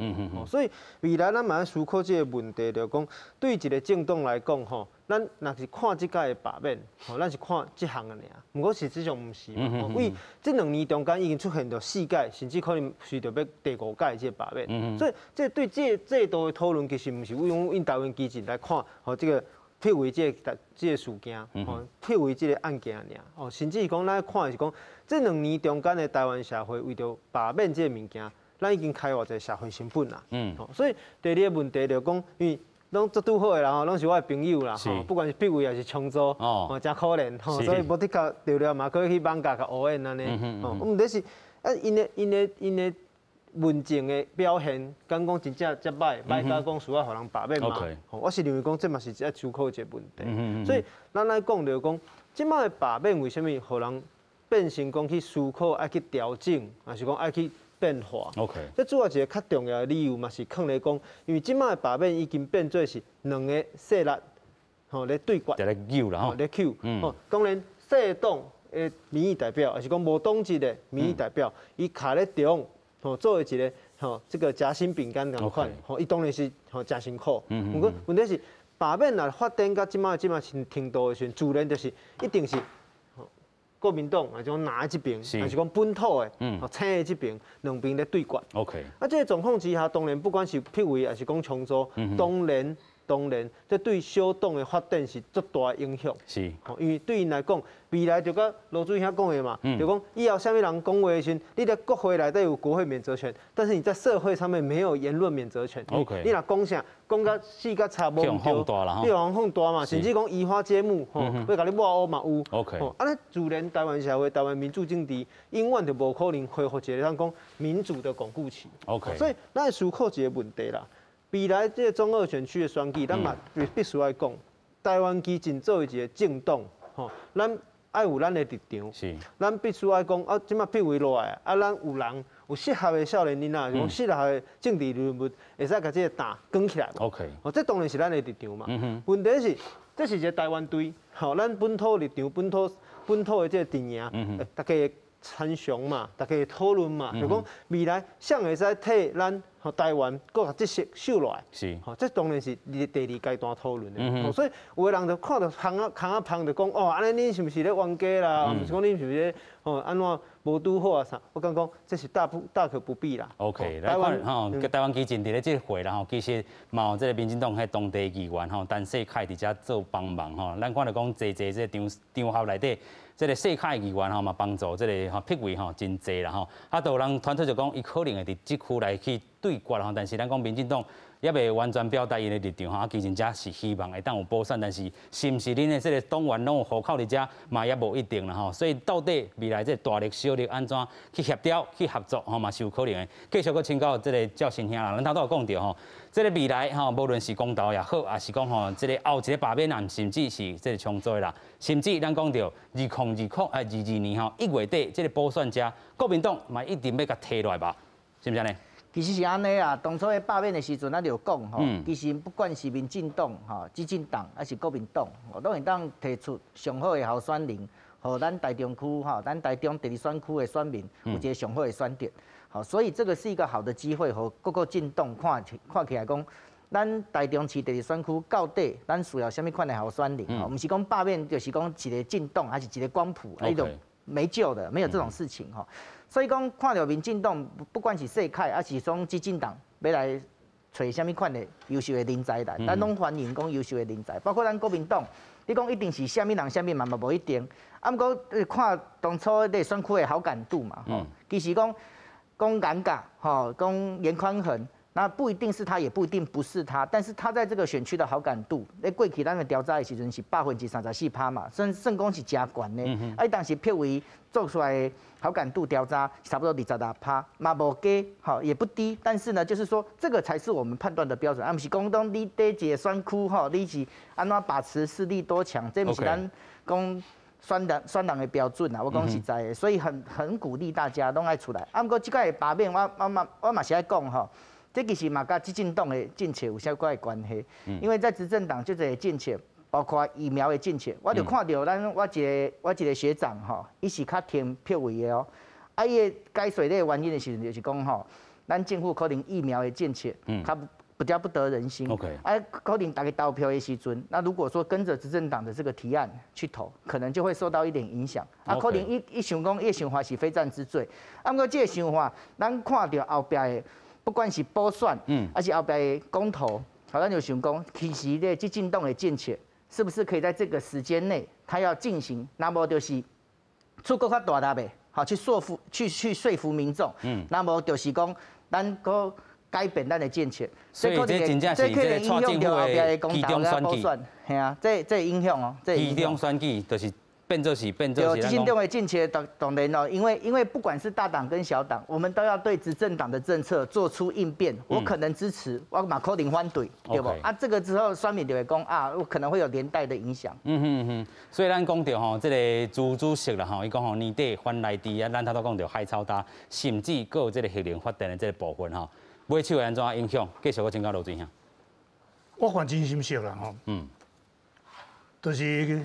所以未來咱嘛愛思考這個問題，就講對一個政黨來講，吼，咱若是看這屆的罷免，吼，咱是看這項的爾。毋過實際上毋是嘛。為這2年中間已經出現著四屆，甚至可能隨著欲第五屆這個罷免。所以這對這個制度的討論，其實毋是用用台灣基進來看，吼，這個柏惟這個事件，吼，柏惟這個案件爾，哦，甚至是講咱看的是講，這2年中間的台灣社會為著罷免這個物件，咱已經開偌濟社會成本啦。所以第二個問題就講，因為攏足拄好的啦吼，攏是我的朋友啦，吼，不管是柏惟抑是長租，哦，誠可憐吼，所以無的確著了嘛，閣去艋舺共烏演按呢，吼，問題是啊，𪜶的問政的表現，敢講真正遮䆀，䆀到講需要予人罷免嗎？我是認為講這嘛是愛思考一個問題。所以咱來講就講，這擺的罷免為啥物予人變成講去思考愛去調整，抑是講愛去變化？ 這主要一個較重要的理由嘛是囥咧講，因為這擺的罷免已經變做是兩個勢力吼咧對決，咧拗啦吼，咧拗。吼，當然細黨的民意代表，抑是講無黨籍的民意代表，伊卡咧中。吼，作為一個吼，這個夾心餅乾仝款，吼，伊當然是吼誠辛苦。毋過問題是罷免若發展到這擺這擺程度的時陣，自然就是一定是國民黨，抑是講藍這邊，抑是講本土的，吼青的這邊，兩邊咧對決。 啊，這個狀況之下，當然不管是柏惟抑是講長租，當然，這對小黨的發展是足大的影響。因為對𪜶來講，未來就佮羅主兄講的嘛，就講以後啥物人講話的時陣，你佇國會內底有國會免責權，但是你在社會上面沒有言論免責權。 你若講啥，講甲死甲賊無毋對，你予人放大嘛，甚至講移花接木，吼，欲共你抹烏嘛有。按呢自然台灣社會、台灣民主政治，永遠就無可能恢復一個咱講民主的鞏固期。 所以咱會思考一個問題啦。未來這個中二選區的選舉，咱嘛必須愛講，台灣基進作為一個政黨，吼，咱愛有咱的立場，咱必須愛講啊，這擺柏惟落來啊，咱有人有適合的少年囡仔，有適合的政治人物，會使共這個擔扛起來。 哦，這當然是咱的立場嘛。問題是，這是一個台灣隊，吼，咱本土立場、本土的這個陣營，大家會參詳嘛，大家會討論嘛，就講未來誰會使替咱台灣閣共這席守落來？吼，這當然是第二階段討論的。所以有的人就看著空仔空仔芳就講哦，按呢恁是毋是咧冤家啦？毋是講恁是毋是咧吼按怎無拄好啊啥？我感覺這是大不大可不必啦。 OK，來看吼，台灣基進佇咧這回啦吼，其實嘛有這個民進黨彼當地議員吼，陳世凱佇遮做幫忙吼。咱看著講濟濟這個場場合內底，這個世凱議員吼嘛幫助這個吼柏惟吼真濟啦吼。啊，都有人傳出就講，伊可能會佇這區來去。對決吼，但是咱講民進黨猶未完全表達𪜶的立場吼，其實遮是希望會當有補選，但是是毋是恁的這個黨員攏有戶口佇遮，嘛猶無一定啦吼。所以到底未來這個大力小力按怎去協調、去合作吼，嘛是有可能的。繼續閣請教這個趙新兄啦，咱頭拄有講著吼，這個未來吼，無論是公投也好，抑是講吼這個後一個罷免案，甚至是這個重組啦，甚至咱講著2020、2022年吼1月底這個補選遮，國民黨嘛一定欲共提落來吧，是毋是按呢？其實是按呢啊，當初咧罷免的時陣，咱就有講吼，其實不管是民進黨、吼、基進黨，抑是國民黨，攏會當提出上好的候選人，予咱台中區吼，咱台中第二選區的選民有一個上好的選擇。好，所以這個是一個好的機會，予各個政黨看看起來講，咱台中市第二選區到底咱需要啥物款的候選人？吼，毋是講罷免，就是講一個政黨，還是一個光譜，彼就沒救的，沒有這種事情吼。所以講，看著民進黨不管是世凱，抑是講基進黨，欲來揣啥物款的優秀的人才來，咱攏歡迎講優秀的人才，包括咱國民黨，你講一定是啥物人啥物嘛嘛無一定。啊，毋過看當初佇選區的好感度嘛，吼，其實講講尷尬，吼，講顏寬恆，那不一定是他，也不一定不是他，但是他在這個選區的好感度，咧過去咱的調查的時陣是34%嘛，算算講是誠懸的。啊，當時票委做出來的好感度調查差不多26%，嘛無低，吼，也不低。但是呢，就是說這個才是我們判斷的標準。啊，毋是講當你佇一個選區吼，你是按怎把持勢力多強，這毋是咱講選人的標準啊。我講實在的，所以很鼓勵大家攏愛出來。啊，毋過這擺的罷免，我嘛是愛講吼。這其實嘛佮執政黨的政策有小可的關係，因為在執政黨這個政策，包括疫苗的政策，我就看著咱我一個學長吼，伊是較挺票位的哦，啊，伊的解說的原因的時陣就是講吼，咱政府可能疫苗的政策，較比較不得人心。 啊，可能大家投票的時陣，那如果說跟着執政黨的這個提案去投，可能就會受到一點影響。啊，可能伊想講，伊的想法是非戰之罪。啊，毋過這個想法，咱看著後壁的。不管是補選，抑是後壁的公投，好，咱就想講，其實咧，執政黨的政策是不是可以在這個時間內，他要進行，若無就是出閣較大力的，好去說服，去說服民眾。若無就是講，咱閣改變咱的政策。所以這真正是這個蔡政府的期中選舉。嘿啊，這影響哦，期中選舉就是變做是。執政黨的政策當然哦，因為不管是大黨跟小黨，我們都要對執政黨的政策做出應變。我可能支持，我嘛可能反對，對無？啊，這個之後選民就會講啊，我可能會有連帶的影響。所以咱講著吼，這個朱主席啦吼，伊講吼年底反萊豬啊，咱頭拄講著海草礁，甚至閣有這個核能發電的這個部分吼，尾手會按怎影響？繼續閣請教羅俊兄。我看真心實啦吼。就是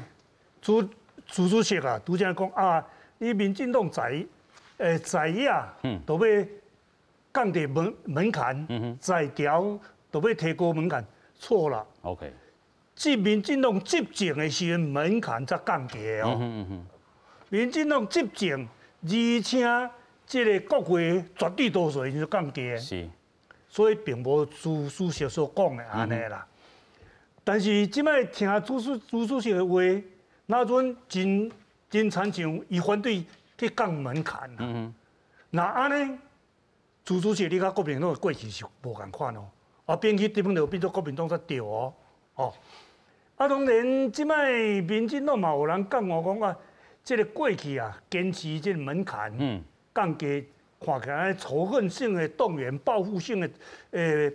朱主席啊，拄才講啊，你民進黨在野，都欲降低門檻，在調都欲提高門檻，錯啦。 這民進黨執政的時陣門檻才降低哦。民進黨執政，而且這個國會絕對多數就降低。所以並無朱主席所講的按呢啦。但是這擺聽朱主席的話，那陣真真親像伊反對去降門檻。若按呢，朱主席你佮國民黨的過去是無仝款哦。啊，變去基本就變做國民黨才對哦。哦，啊，當然這擺民進黨嘛有人講我講啊，這個過去啊，堅持這個門檻降低，看起來仇恨性的動員、報復性的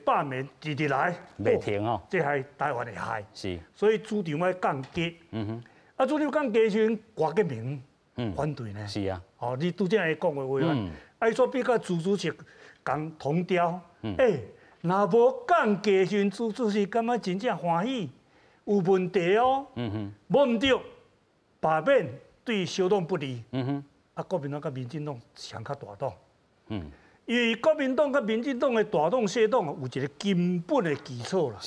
罷免，直直來，袂停哦。這害台灣會害。所以主張欲降低。啊，主張降低時陣，郭建明反對呢。哦，你拄才會講的話，啊，伊說比佮朱主席仝同調。欸，若無降低時陣，朱主席感覺真正歡喜，有問題哦。無毋對，罷免對小黨不利。啊，國民黨佮民進黨上較大黨。因為國民黨佮民進黨的大黨小黨有一個根本的基礎啦。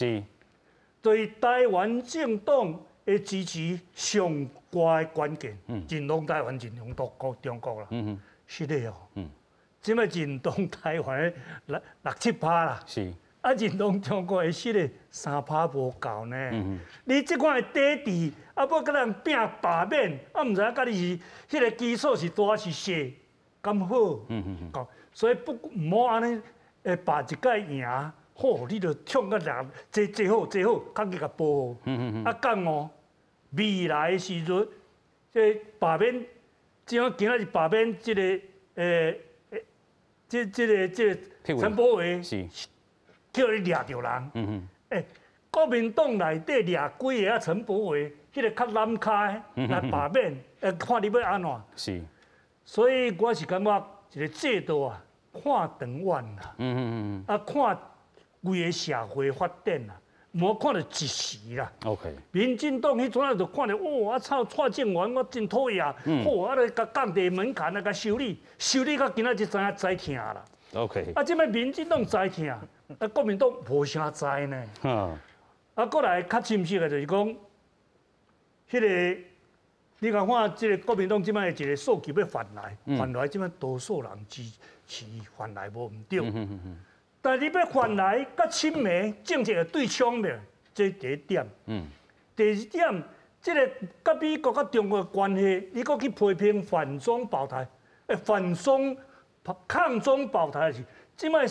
對台灣政黨的支持上懸的關鍵，認同台灣，認同中國啦。是的哦。這擺認同台灣的六七趴啦。啊，認同中國的實咧3趴無夠呢。你這款的底制，啊，欲佮人拼罷免，啊，毋知影佮你是彼個基礎是大是細，敢好？所以不毋好按呢，会罢一届赢，好，你就冲甲掠，这这好这好，较去共保护。啊，讲哦，未来的时阵，这罢免，这样今仔日罢免这个，这个陈柏惟叫你掠著人。国民党内底掠几个啊？陈柏惟，彼个较揽跤的来罢免，看你欲按怎？所以我是感觉一个制度啊，看长远啦。啊，看规个社会发展啦，无看著一时啦。 民进党彼阵仔就看著，哦，啊操，蔡正元我真讨厌，好，啊咧共降低门槛啊，共修理，修理到今仔日知影知疼啦。 啊，这摆民进党知疼，啊，国民党无啥知呢。啊，过来较深实的就是讲，彼个你共看，这个国民党这摆一个诉求欲返来，返来这摆多数人支持返来无毋对。但你欲返来，佮亲美政策会对冲袂？这第一点。第二点，这个佮美国佮中国的关系，你阁去批评反中保台，反中抗中保台是这摆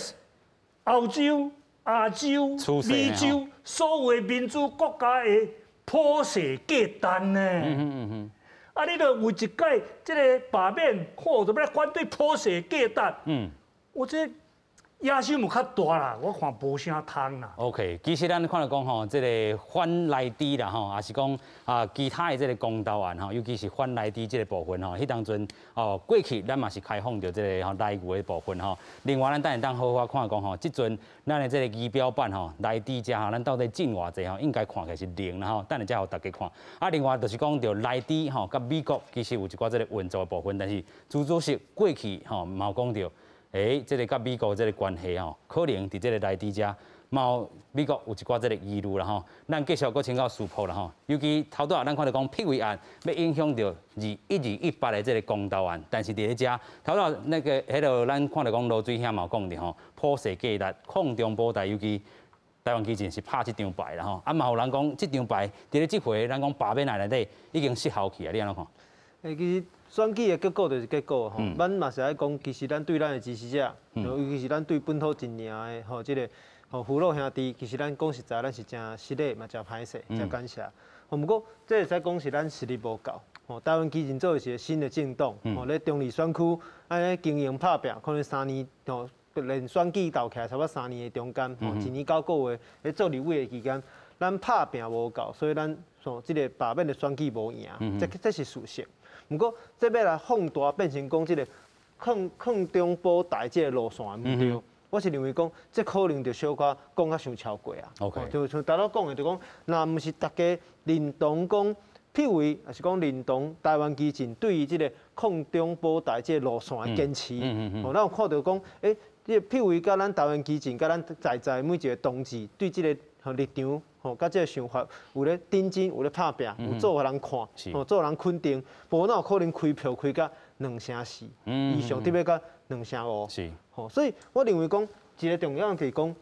欧洲、亚洲、美洲所有的民主国家的普世价值呢？啊，你著为一届这个罢免，好，就欲来反对普世价值。我这野心有较大啦，我看无啥通啦。 OK，其实咱看著讲吼，这个反莱猪啦吼，抑是讲啊其他的这个公投案吼，尤其是反莱猪这个部分吼，彼当阵哦过去咱嘛是开放著这个吼莱牛的部分吼。另外，咱等下当好好看讲吼，这阵咱的这个仪表板吼，莱猪遮吼，咱到底进偌济吼，应该看起来是零啦吼。等下才予大家看。啊，另外就是讲著莱猪吼，佮美国其实有一寡这个运作的部分，但是朱主席过去吼嘛有讲著。这个佮美国这个关系吼，可能伫这个莱猪遮，嘛有美国有一寡这个疑虑啦吼。咱继续阁请教师傅啦吼，尤其头拄仔咱看著讲辟位案欲影响著1218的这个公投案，但是伫咧遮头拄仔那个彼个咱看著讲罗水兄嘛有讲著吼，普世价值抗中保台，尤其台湾基进是拍这张牌啦吼。啊嘛有人讲这张牌伫咧这回咱讲罢免案内底已经失效去啊，你按怎看？其实选举的结果就是结果吼，咱嘛是爱讲，其实咱对咱的支持者，尤其是咱对本土阵营的吼，这个吼父老兄弟，其实咱讲实在，咱是真失礼嘛，真歹势，真感谢。吼，毋过这会使讲是咱实力无够。吼，台湾基进做的是一个新的政党，吼，咧中坜选区按呢经营拍拚，可能三年吼，连选举斗起来差不多三年的中间，吼，一年9个月咧做立委的期间，咱拍拚无够，所以咱吼这个罢免的选举无赢，这是事实。毋过，这欲来放大变成讲这个抗中保台这个路线毋对，我是认为讲这可能就小可讲较伤超过啊。 就像头拄讲的，就讲若毋是大家认同讲辟位，抑是讲认同台湾基进对于这个抗中保台这个路线的坚持，咱有看著讲，这个辟位佮咱台湾基进，佮咱在在每一个同志对这个立场。吼，佮这个想法有咧认真，有咧拍拚，有做予人看，吼，做予人肯定，无哪有可能开票开甲2成4以上，特别甲2成5。吼，所以我认为讲一个重要就是讲，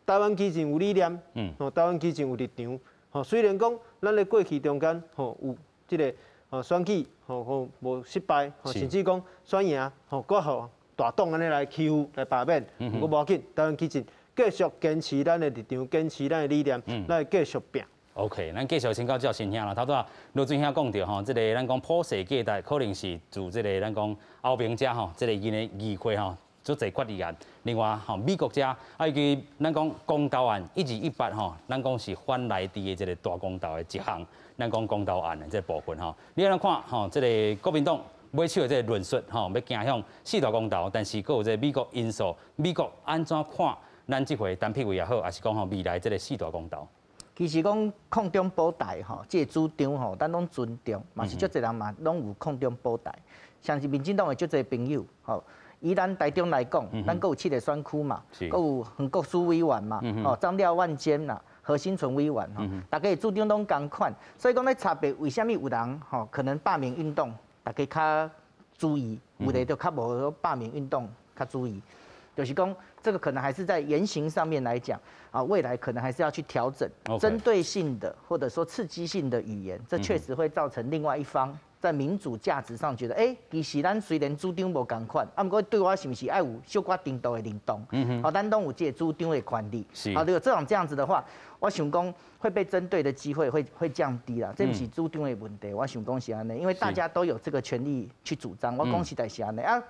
台湾基进有理念，吼，台湾基进有立场，吼，虽然讲咱咧过去中间，吼，有这个吼选举，吼吼无失败，吼，甚至讲选赢，吼，阁予大党按呢来欺负来罢免，毋过无要紧，台湾基进继续坚持咱的立场，坚持咱的理念，咱会继续拚。 OK，咱继续请教赵新兄啦。头拄仔罗水兄讲著吼，这个咱讲普世价值可能是自这个咱讲欧盟遮吼，这个𪜶的议会吼做济决议案。另外吼，美国遮啊，尤其咱讲公投案1218吼，咱讲是反莱猪的这个大公投的一项，咱讲公投案的这个部分吼，你按怎看吼？这个国民党尾手的这个论述吼，欲走向四大公投，但是阁有这个美国因素，美国按怎看？咱这回陈辟位也好，抑是讲吼未来这个四大公投。其实讲抗中保台吼，这个主张吼，咱拢尊重，嘛是足济人嘛拢有抗中保台。像是民进党的足济朋友吼，以咱台中来讲，咱阁有7个选区嘛，阁有黄国书委员嘛，吼张廖万坚啦，何新存委员吼，大家的主张拢仝款，所以讲咧差别为啥物有人吼可能罢免运动，大家较注意，有的就较无罢免运动较注意，就是讲。这个可能还是在言行上面来讲啊，未来可能还是要去调整针对性的或者说刺激性的语言，这确实会造成另外一方在民主价值上觉得，哎，其实咱虽然主张无仝款，啊，毋过对我是毋是爱有小可程度的认同？好，咱拢有这个主张的权利。好，如果这种这样子的话，我想讲会被针对的机会会降低啦。这毋是主张的问题，我想讲是按呢，因为大家都有这个权利去主张。我讲实在是按呢啊，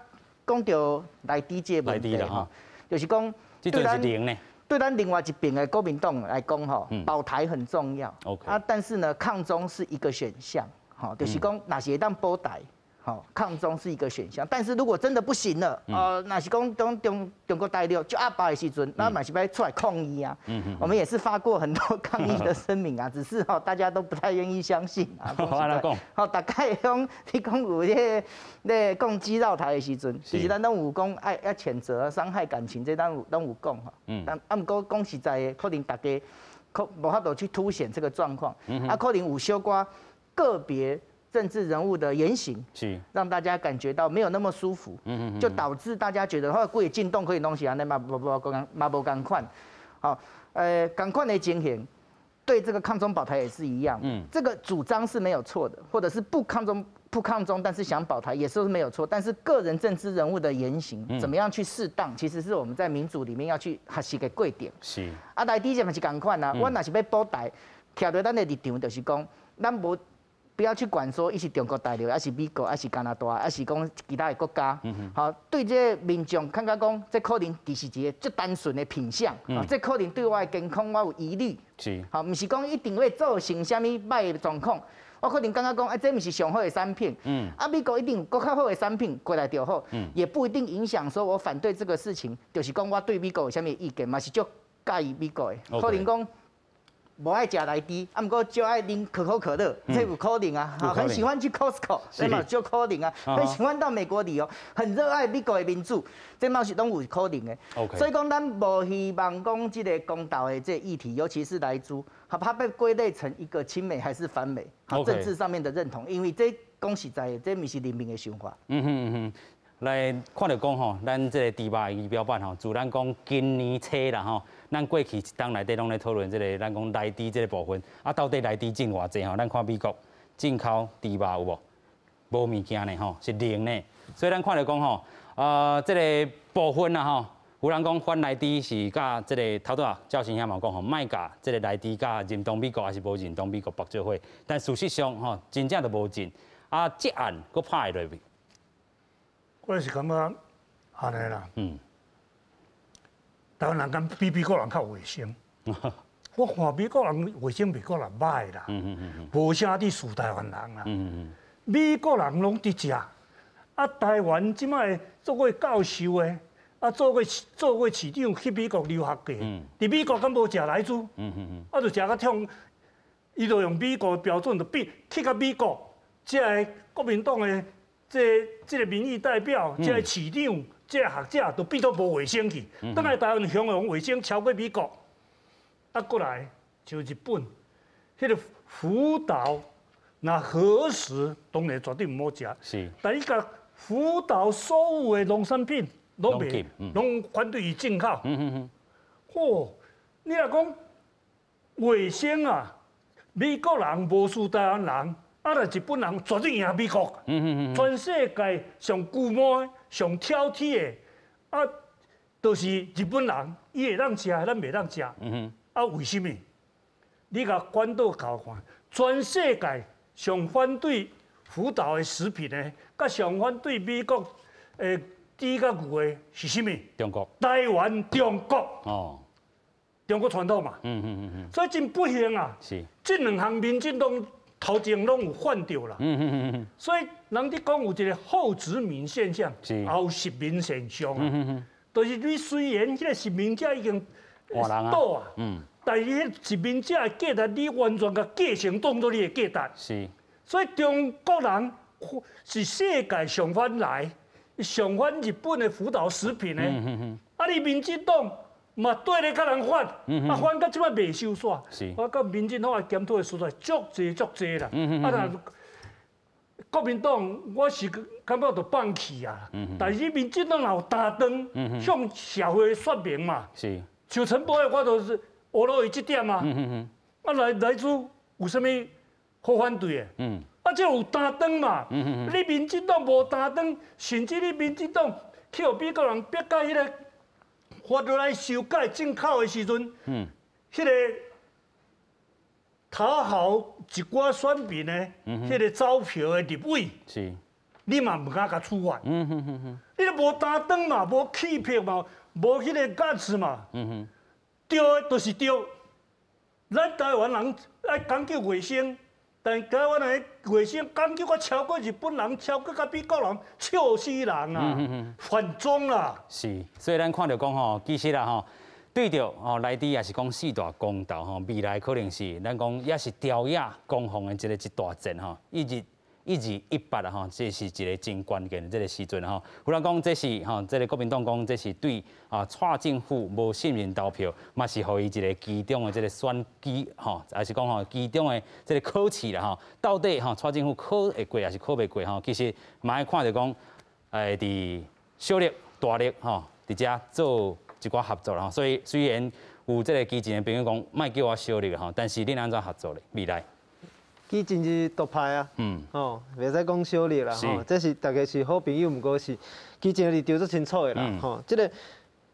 讲到莱猪这个问题吼，就是讲对咱另外一边的国民党来讲吼，保台很重要。啊，但是呢，抗中是一个选项。好，就是讲，若是会当保台，好，抗中是一个选项。但是如果真的不行了，若是讲中国大陆就压霸的时阵，那嘛是欲出来抗议啊。我们也是发过很多抗议的声明啊，只是哈大家都不太愿意相信啊。好，大概讲你讲有那个那共机绕台的时阵，其实咱拢有讲爱爱谴责伤害感情，这咱有拢有讲吼。但啊，毋过讲实在的，可能大家可无法度去凸显这个状况。啊，可能有小可个别政治人物的言行，让大家感觉到没有那么舒服，就导致大家觉得，吼，规个政党可能拢是按呢嘛，无无仝嘛无仝款，好，仝款的情形，对这个抗中保台也是一样，这个主张是没有错的，或者是不抗中，但是想保台也是没有错，但是个人政治人物的言行怎么样去适当，其实是我们在民主里面要去学习的过程。啊，莱猪这嘛是仝款啊，我若是欲保台，徛佇咱的立场就是讲，咱无。不要去管说伊是中国大陆，还是美国，还是加拿大，还是讲其他的国家。好，对这个民众感觉讲，这可能只是一个最单纯的品项。这可能对我的健康我有疑虑。好，毋是讲一定会造成啥物歹的状况。我可能感觉讲，啊，这毋是上好的产品。啊，美国一定有阁较好的产品过来就好。也不一定影响说我反对这个事情，就是讲我对美国有啥物意见，嘛是足佮意美国的。可能讲。无爱食莱猪，啊，毋过就爱啉可口可乐，这有可能啊。很喜欢去 Costco，这嘛足可能啊。很喜欢到美国旅游，很热爱美国的民主，这嘛是拢有可能的。所以讲，咱无希望讲这个公投的这个议题，尤其是莱猪，它被归类成一个亲美还是反美，政治上面的认同，因为这讲实在的，这毋是人民的想法。来看著讲吼，咱这个猪肉的仪表板吼，自咱讲今年初啦吼，咱过去一冬内底拢咧讨论这个，咱讲莱猪这个部分，啊，到底莱猪进偌济吼？咱看美国进口猪肉有无？无物件呢吼，是零呢。所以咱看著讲吼，这个部分啊吼，有人讲反莱猪是佮这个头拄仔赵新兄嘛讲吼，莫共这个莱猪佮认同美国还是无认同美国绑做伙，但事实上吼，真正就无进，啊，这案阁拍会落去。我是感觉按呢啦，台湾人敢比美国人较有卫生。我看美国人卫生袂阁若䆀啦，无啥伫输台湾人啦。美国人拢伫食，啊，台湾这摆做过教授的，啊，做过市长去美国留学过，伫美国敢无食莱猪？啊，就食甲痛，伊就用美国的标准，就比去到美国，这个国民党的。这个民意代表，这个市长，这个学者，都变做无卫生去。转来台湾雄雄卫生超过美国，啊，过来就日本，彼个福岛，若核食当然绝对毋好食。但伊共福岛所有的农产品拢袂，拢反对伊进口。嚯，你若讲卫生啊，美国人无输台湾人。啊！若日本人绝对赢美国。全世界上龟毛、上挑剔的，啊，就是日本人，伊会当食，咱袂当食。啊，为什么？你共关岛搞看，全世界上反对福岛的食品的，佮上反对美国的猪佮牛的是啥物？中国。台湾、中国。中国传统嘛。所以真不幸啊。这两项民进党头前拢有犯著啦，所以人伫讲有一个后殖民现象，也有殖民现象啊，就是你虽然彼个殖民者已经倒啊，但是彼殖民者的价值，你完全共继承当做你的价值。所以中国人是世界上反莱，上反日本的福岛食品的，啊，你民进党嘛缀咧共人反，啊反到这摆袂收煞。我感觉民进党的检讨的所在足济足济啦。啊，若國民黨我是感覺就放棄啊。但是民進黨若有擔當，向社會說明嘛。像陳柏惟，我就是學落伊這點啊。啊來來自有啥物好反對的？啊，這有擔當嘛。你民進黨無擔當，甚至你民進黨去予美國人逼到彼個法律來修改進口的時陣，彼個討好一寡選民的彼個走票的立委，你嘛毋敢共處罰。你都無擔當嘛，無氣魄嘛，無彼個 guts 嘛。對的，就是對。咱台灣人愛講究衛生，但台灣人的衛生講究較超過日本人，超過較美國人，笑死人啊！反中啦。是，所以咱看著講吼，其實啦吼，對著吼內地也是講四大公投吼，未來可能是咱講也是朝野攻防的這個一大戰吼，一日一二一八啦吼，這是一個真關鍵的這個時陣吼。有人講這是吼，這個國民黨講這是對啊蔡政府無信任投票，嘛是予伊一個期中的這個選舉吼，還是講吼期中的這個考試啦吼。到底吼蔡政府考會過還是考袂過吼？其實嘛愛看著講，佇小綠大綠吼，佇遮做一寡合作啦吼。所以雖然有這個基進的朋友講，莫叫我小綠吼，但是恁按怎合作咧？未來？基進是獨派啊，吼，袂使講小綠啦，吼，這是大家是好朋友，毋過是基進的立場足清楚的啦，吼，這個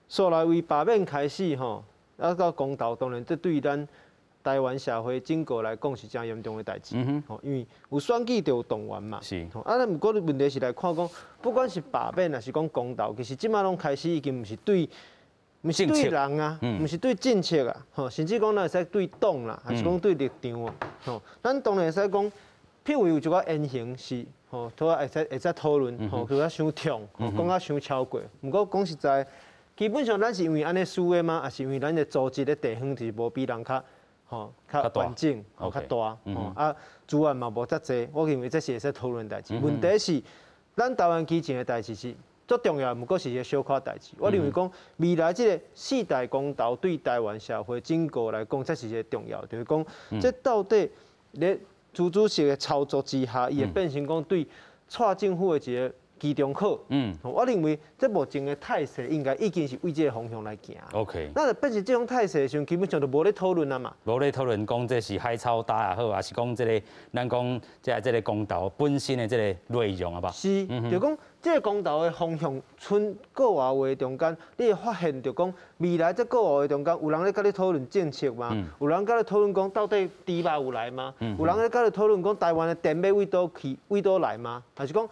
煞來為罷免開始，吼，啊到公投，當然這對咱台灣社會整個來講是誠嚴重的代誌，吼，因為有選舉就有動員嘛，啊，咱毋過問題是來看講，不管是罷免還是講公投，其實這擺攏開始已經毋是對。毋是對人啊，毋是對政策啊，吼，甚至講咱會使對黨啦，還是講對立場啊，吼，咱當然會使講，譬如有一寡言行是，吼，都會使會使討論，吼，較傷重，講較傷超過。毋過講實在，基本上咱是因為按呢輸的嗎？還是因為咱的組織的地方就是無比人較，吼，較完整，吼，較大，吼，啊，資源嘛無遮濟，我認為這是會使討論代誌。問題是，咱台灣基進的代誌是。最重要，毋過是一個小可代誌。我認為講未來這個四大公投對台灣社會整個來講，才是一個重要。就是講，這到底咧朱主席的操作之下，伊會變成講對蔡政府的一個期中考。我認為這目前的態勢應該已經是為這個方向來行。 那若變成這種態勢的時陣，基本上就無咧討論啊嘛。無咧討論講這是海草搭也好，還是講這個咱講這個公投本身的這個內容啊吧？是，就講這個公投的方向，賰國外話中間，你會發現著講未來這國外話中間，有人咧佮你討論政策嗎？有人佮你討論講到底豬肉有來嗎？有人咧佮你討論講台灣的電欲佗佗去，佗佗來嗎？還是講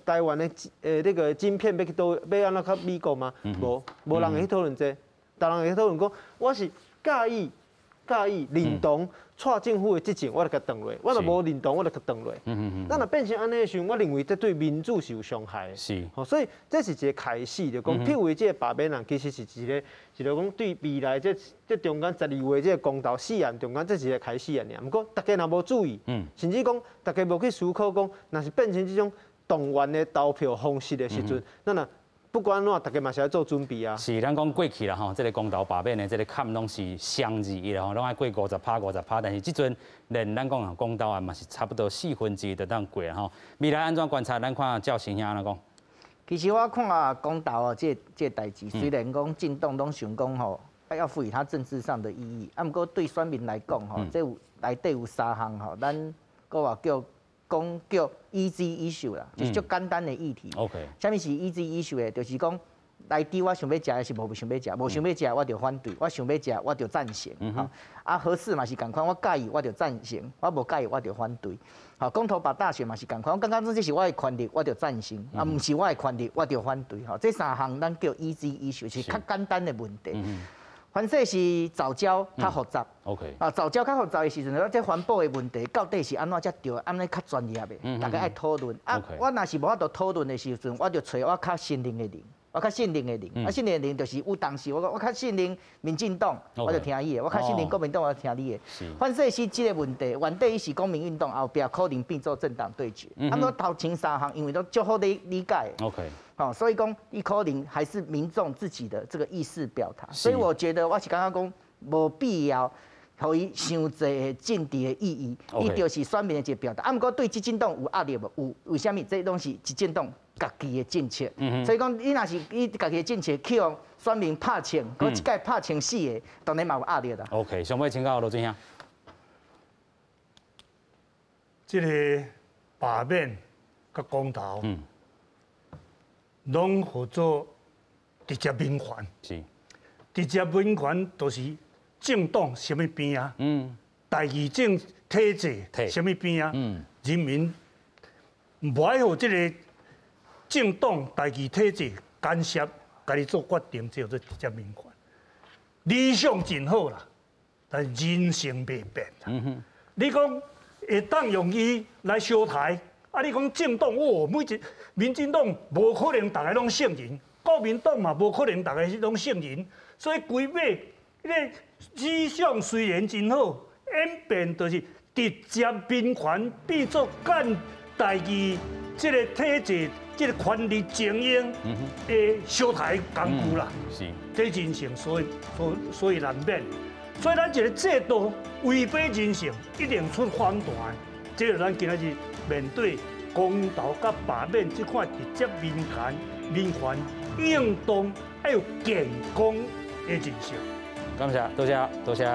台灣的那個晶片欲去佗，欲按怎較美國嗎？無，無人會去討論這個，逐人會去討論講，我是佮意認同蔡政府的執政，我就共斷落；我若無認同，我就共斷落。咱若變成按呢的時陣，我認為這對民主是有傷害的。所以這是一個開始，就講譬如這個罷免案，其實是一個講對未來這中間12月這個公投四案中間，這是一個開始爾。毋過大家若無注意，甚至講大家無去思考講，若是變成這種動員的投票方式的時陣，咱若不管按怎，大家嘛是愛做準備啊。是，咱講過去啦吼，這個公投罷免的這個坎攏是雙二一啦吼，攏愛過50趴50趴，但是這陣連咱講啊公投案嘛是差不多1/4就當過啦吼。未來按怎觀察？咱看趙先生按怎講？其實我看啊，公投啊，這個代誌，雖然講政黨攏想講吼，要賦予它政治上的意義，啊，毋過對選民來講吼，這有內底有三項吼，咱閣話叫講叫 easy issue 啦，就是足簡單的議題。 啥物是 easy issue 的？就是講內底我想欲食的是無想欲食，無想欲食我就反對，我想欲食我就贊成。吼，啊，核四嘛是仝款，我佮意我就贊成，我無佮意我就反對。吼，公投罷大選嘛是仝款，我感覺這是我的權利，我就贊成；啊，毋是我的權利，我就反對。吼，這三項咱叫 easy issue，是較簡單的問題。凡說是藻礁較複雜。 啊，藻礁較複雜的時陣，這環保的問題到底是按怎才對，按呢較專業的，大家愛討論。啊，我若是無法度討論的時陣，我就揣我較信任的人，我較信任的人，啊，信任的人就是有當時我較信任民進黨，我就聽伊的；我較信任國民黨，我就聽你的。凡說是這個問題，原底是公民運動後壁可能變做政黨對決。啊，我頭前三項因為都足好理解。 吼，所以講，伊可能還是民眾自己的這個意識表達。所以我覺得我是感覺講無必要。予伊傷濟的政治的意義，伊就是選民的一個表達。啊，毋過對執政黨有壓力無？有，為啥物？這攏是執政黨家己的政策。所以講，你若是伊家己的政策去予選民拍穿，閣一擺拍穿四個，當然嘛有壓力啦。 OK，上尾請教羅俊兄，這個罷免佮公投，攏號做直接民權。直接民權就是政黨啥物邊啊？代議政體制啥物邊啊？人民無愛予這个政黨代議體制干涉，家己做決定，這叫做直接民權。理想真好啦，但人性袂變。你講會當用伊來小台，啊？你講政黨哦，每一民進黨無可能逐个攏聖人，國民黨嘛無可能逐个攏聖人，所以規尾，彼个理想雖然真好，演變就是直接民權變做干代議這个體制、這个權力精英的小台工具啦。這人性所以難免。所以咱一个制度違背人性，一定出反彈。這個咱今仔日面對公投佮罷免這款直接民權、民權應當愛有健康的認識。感謝，多謝，多謝。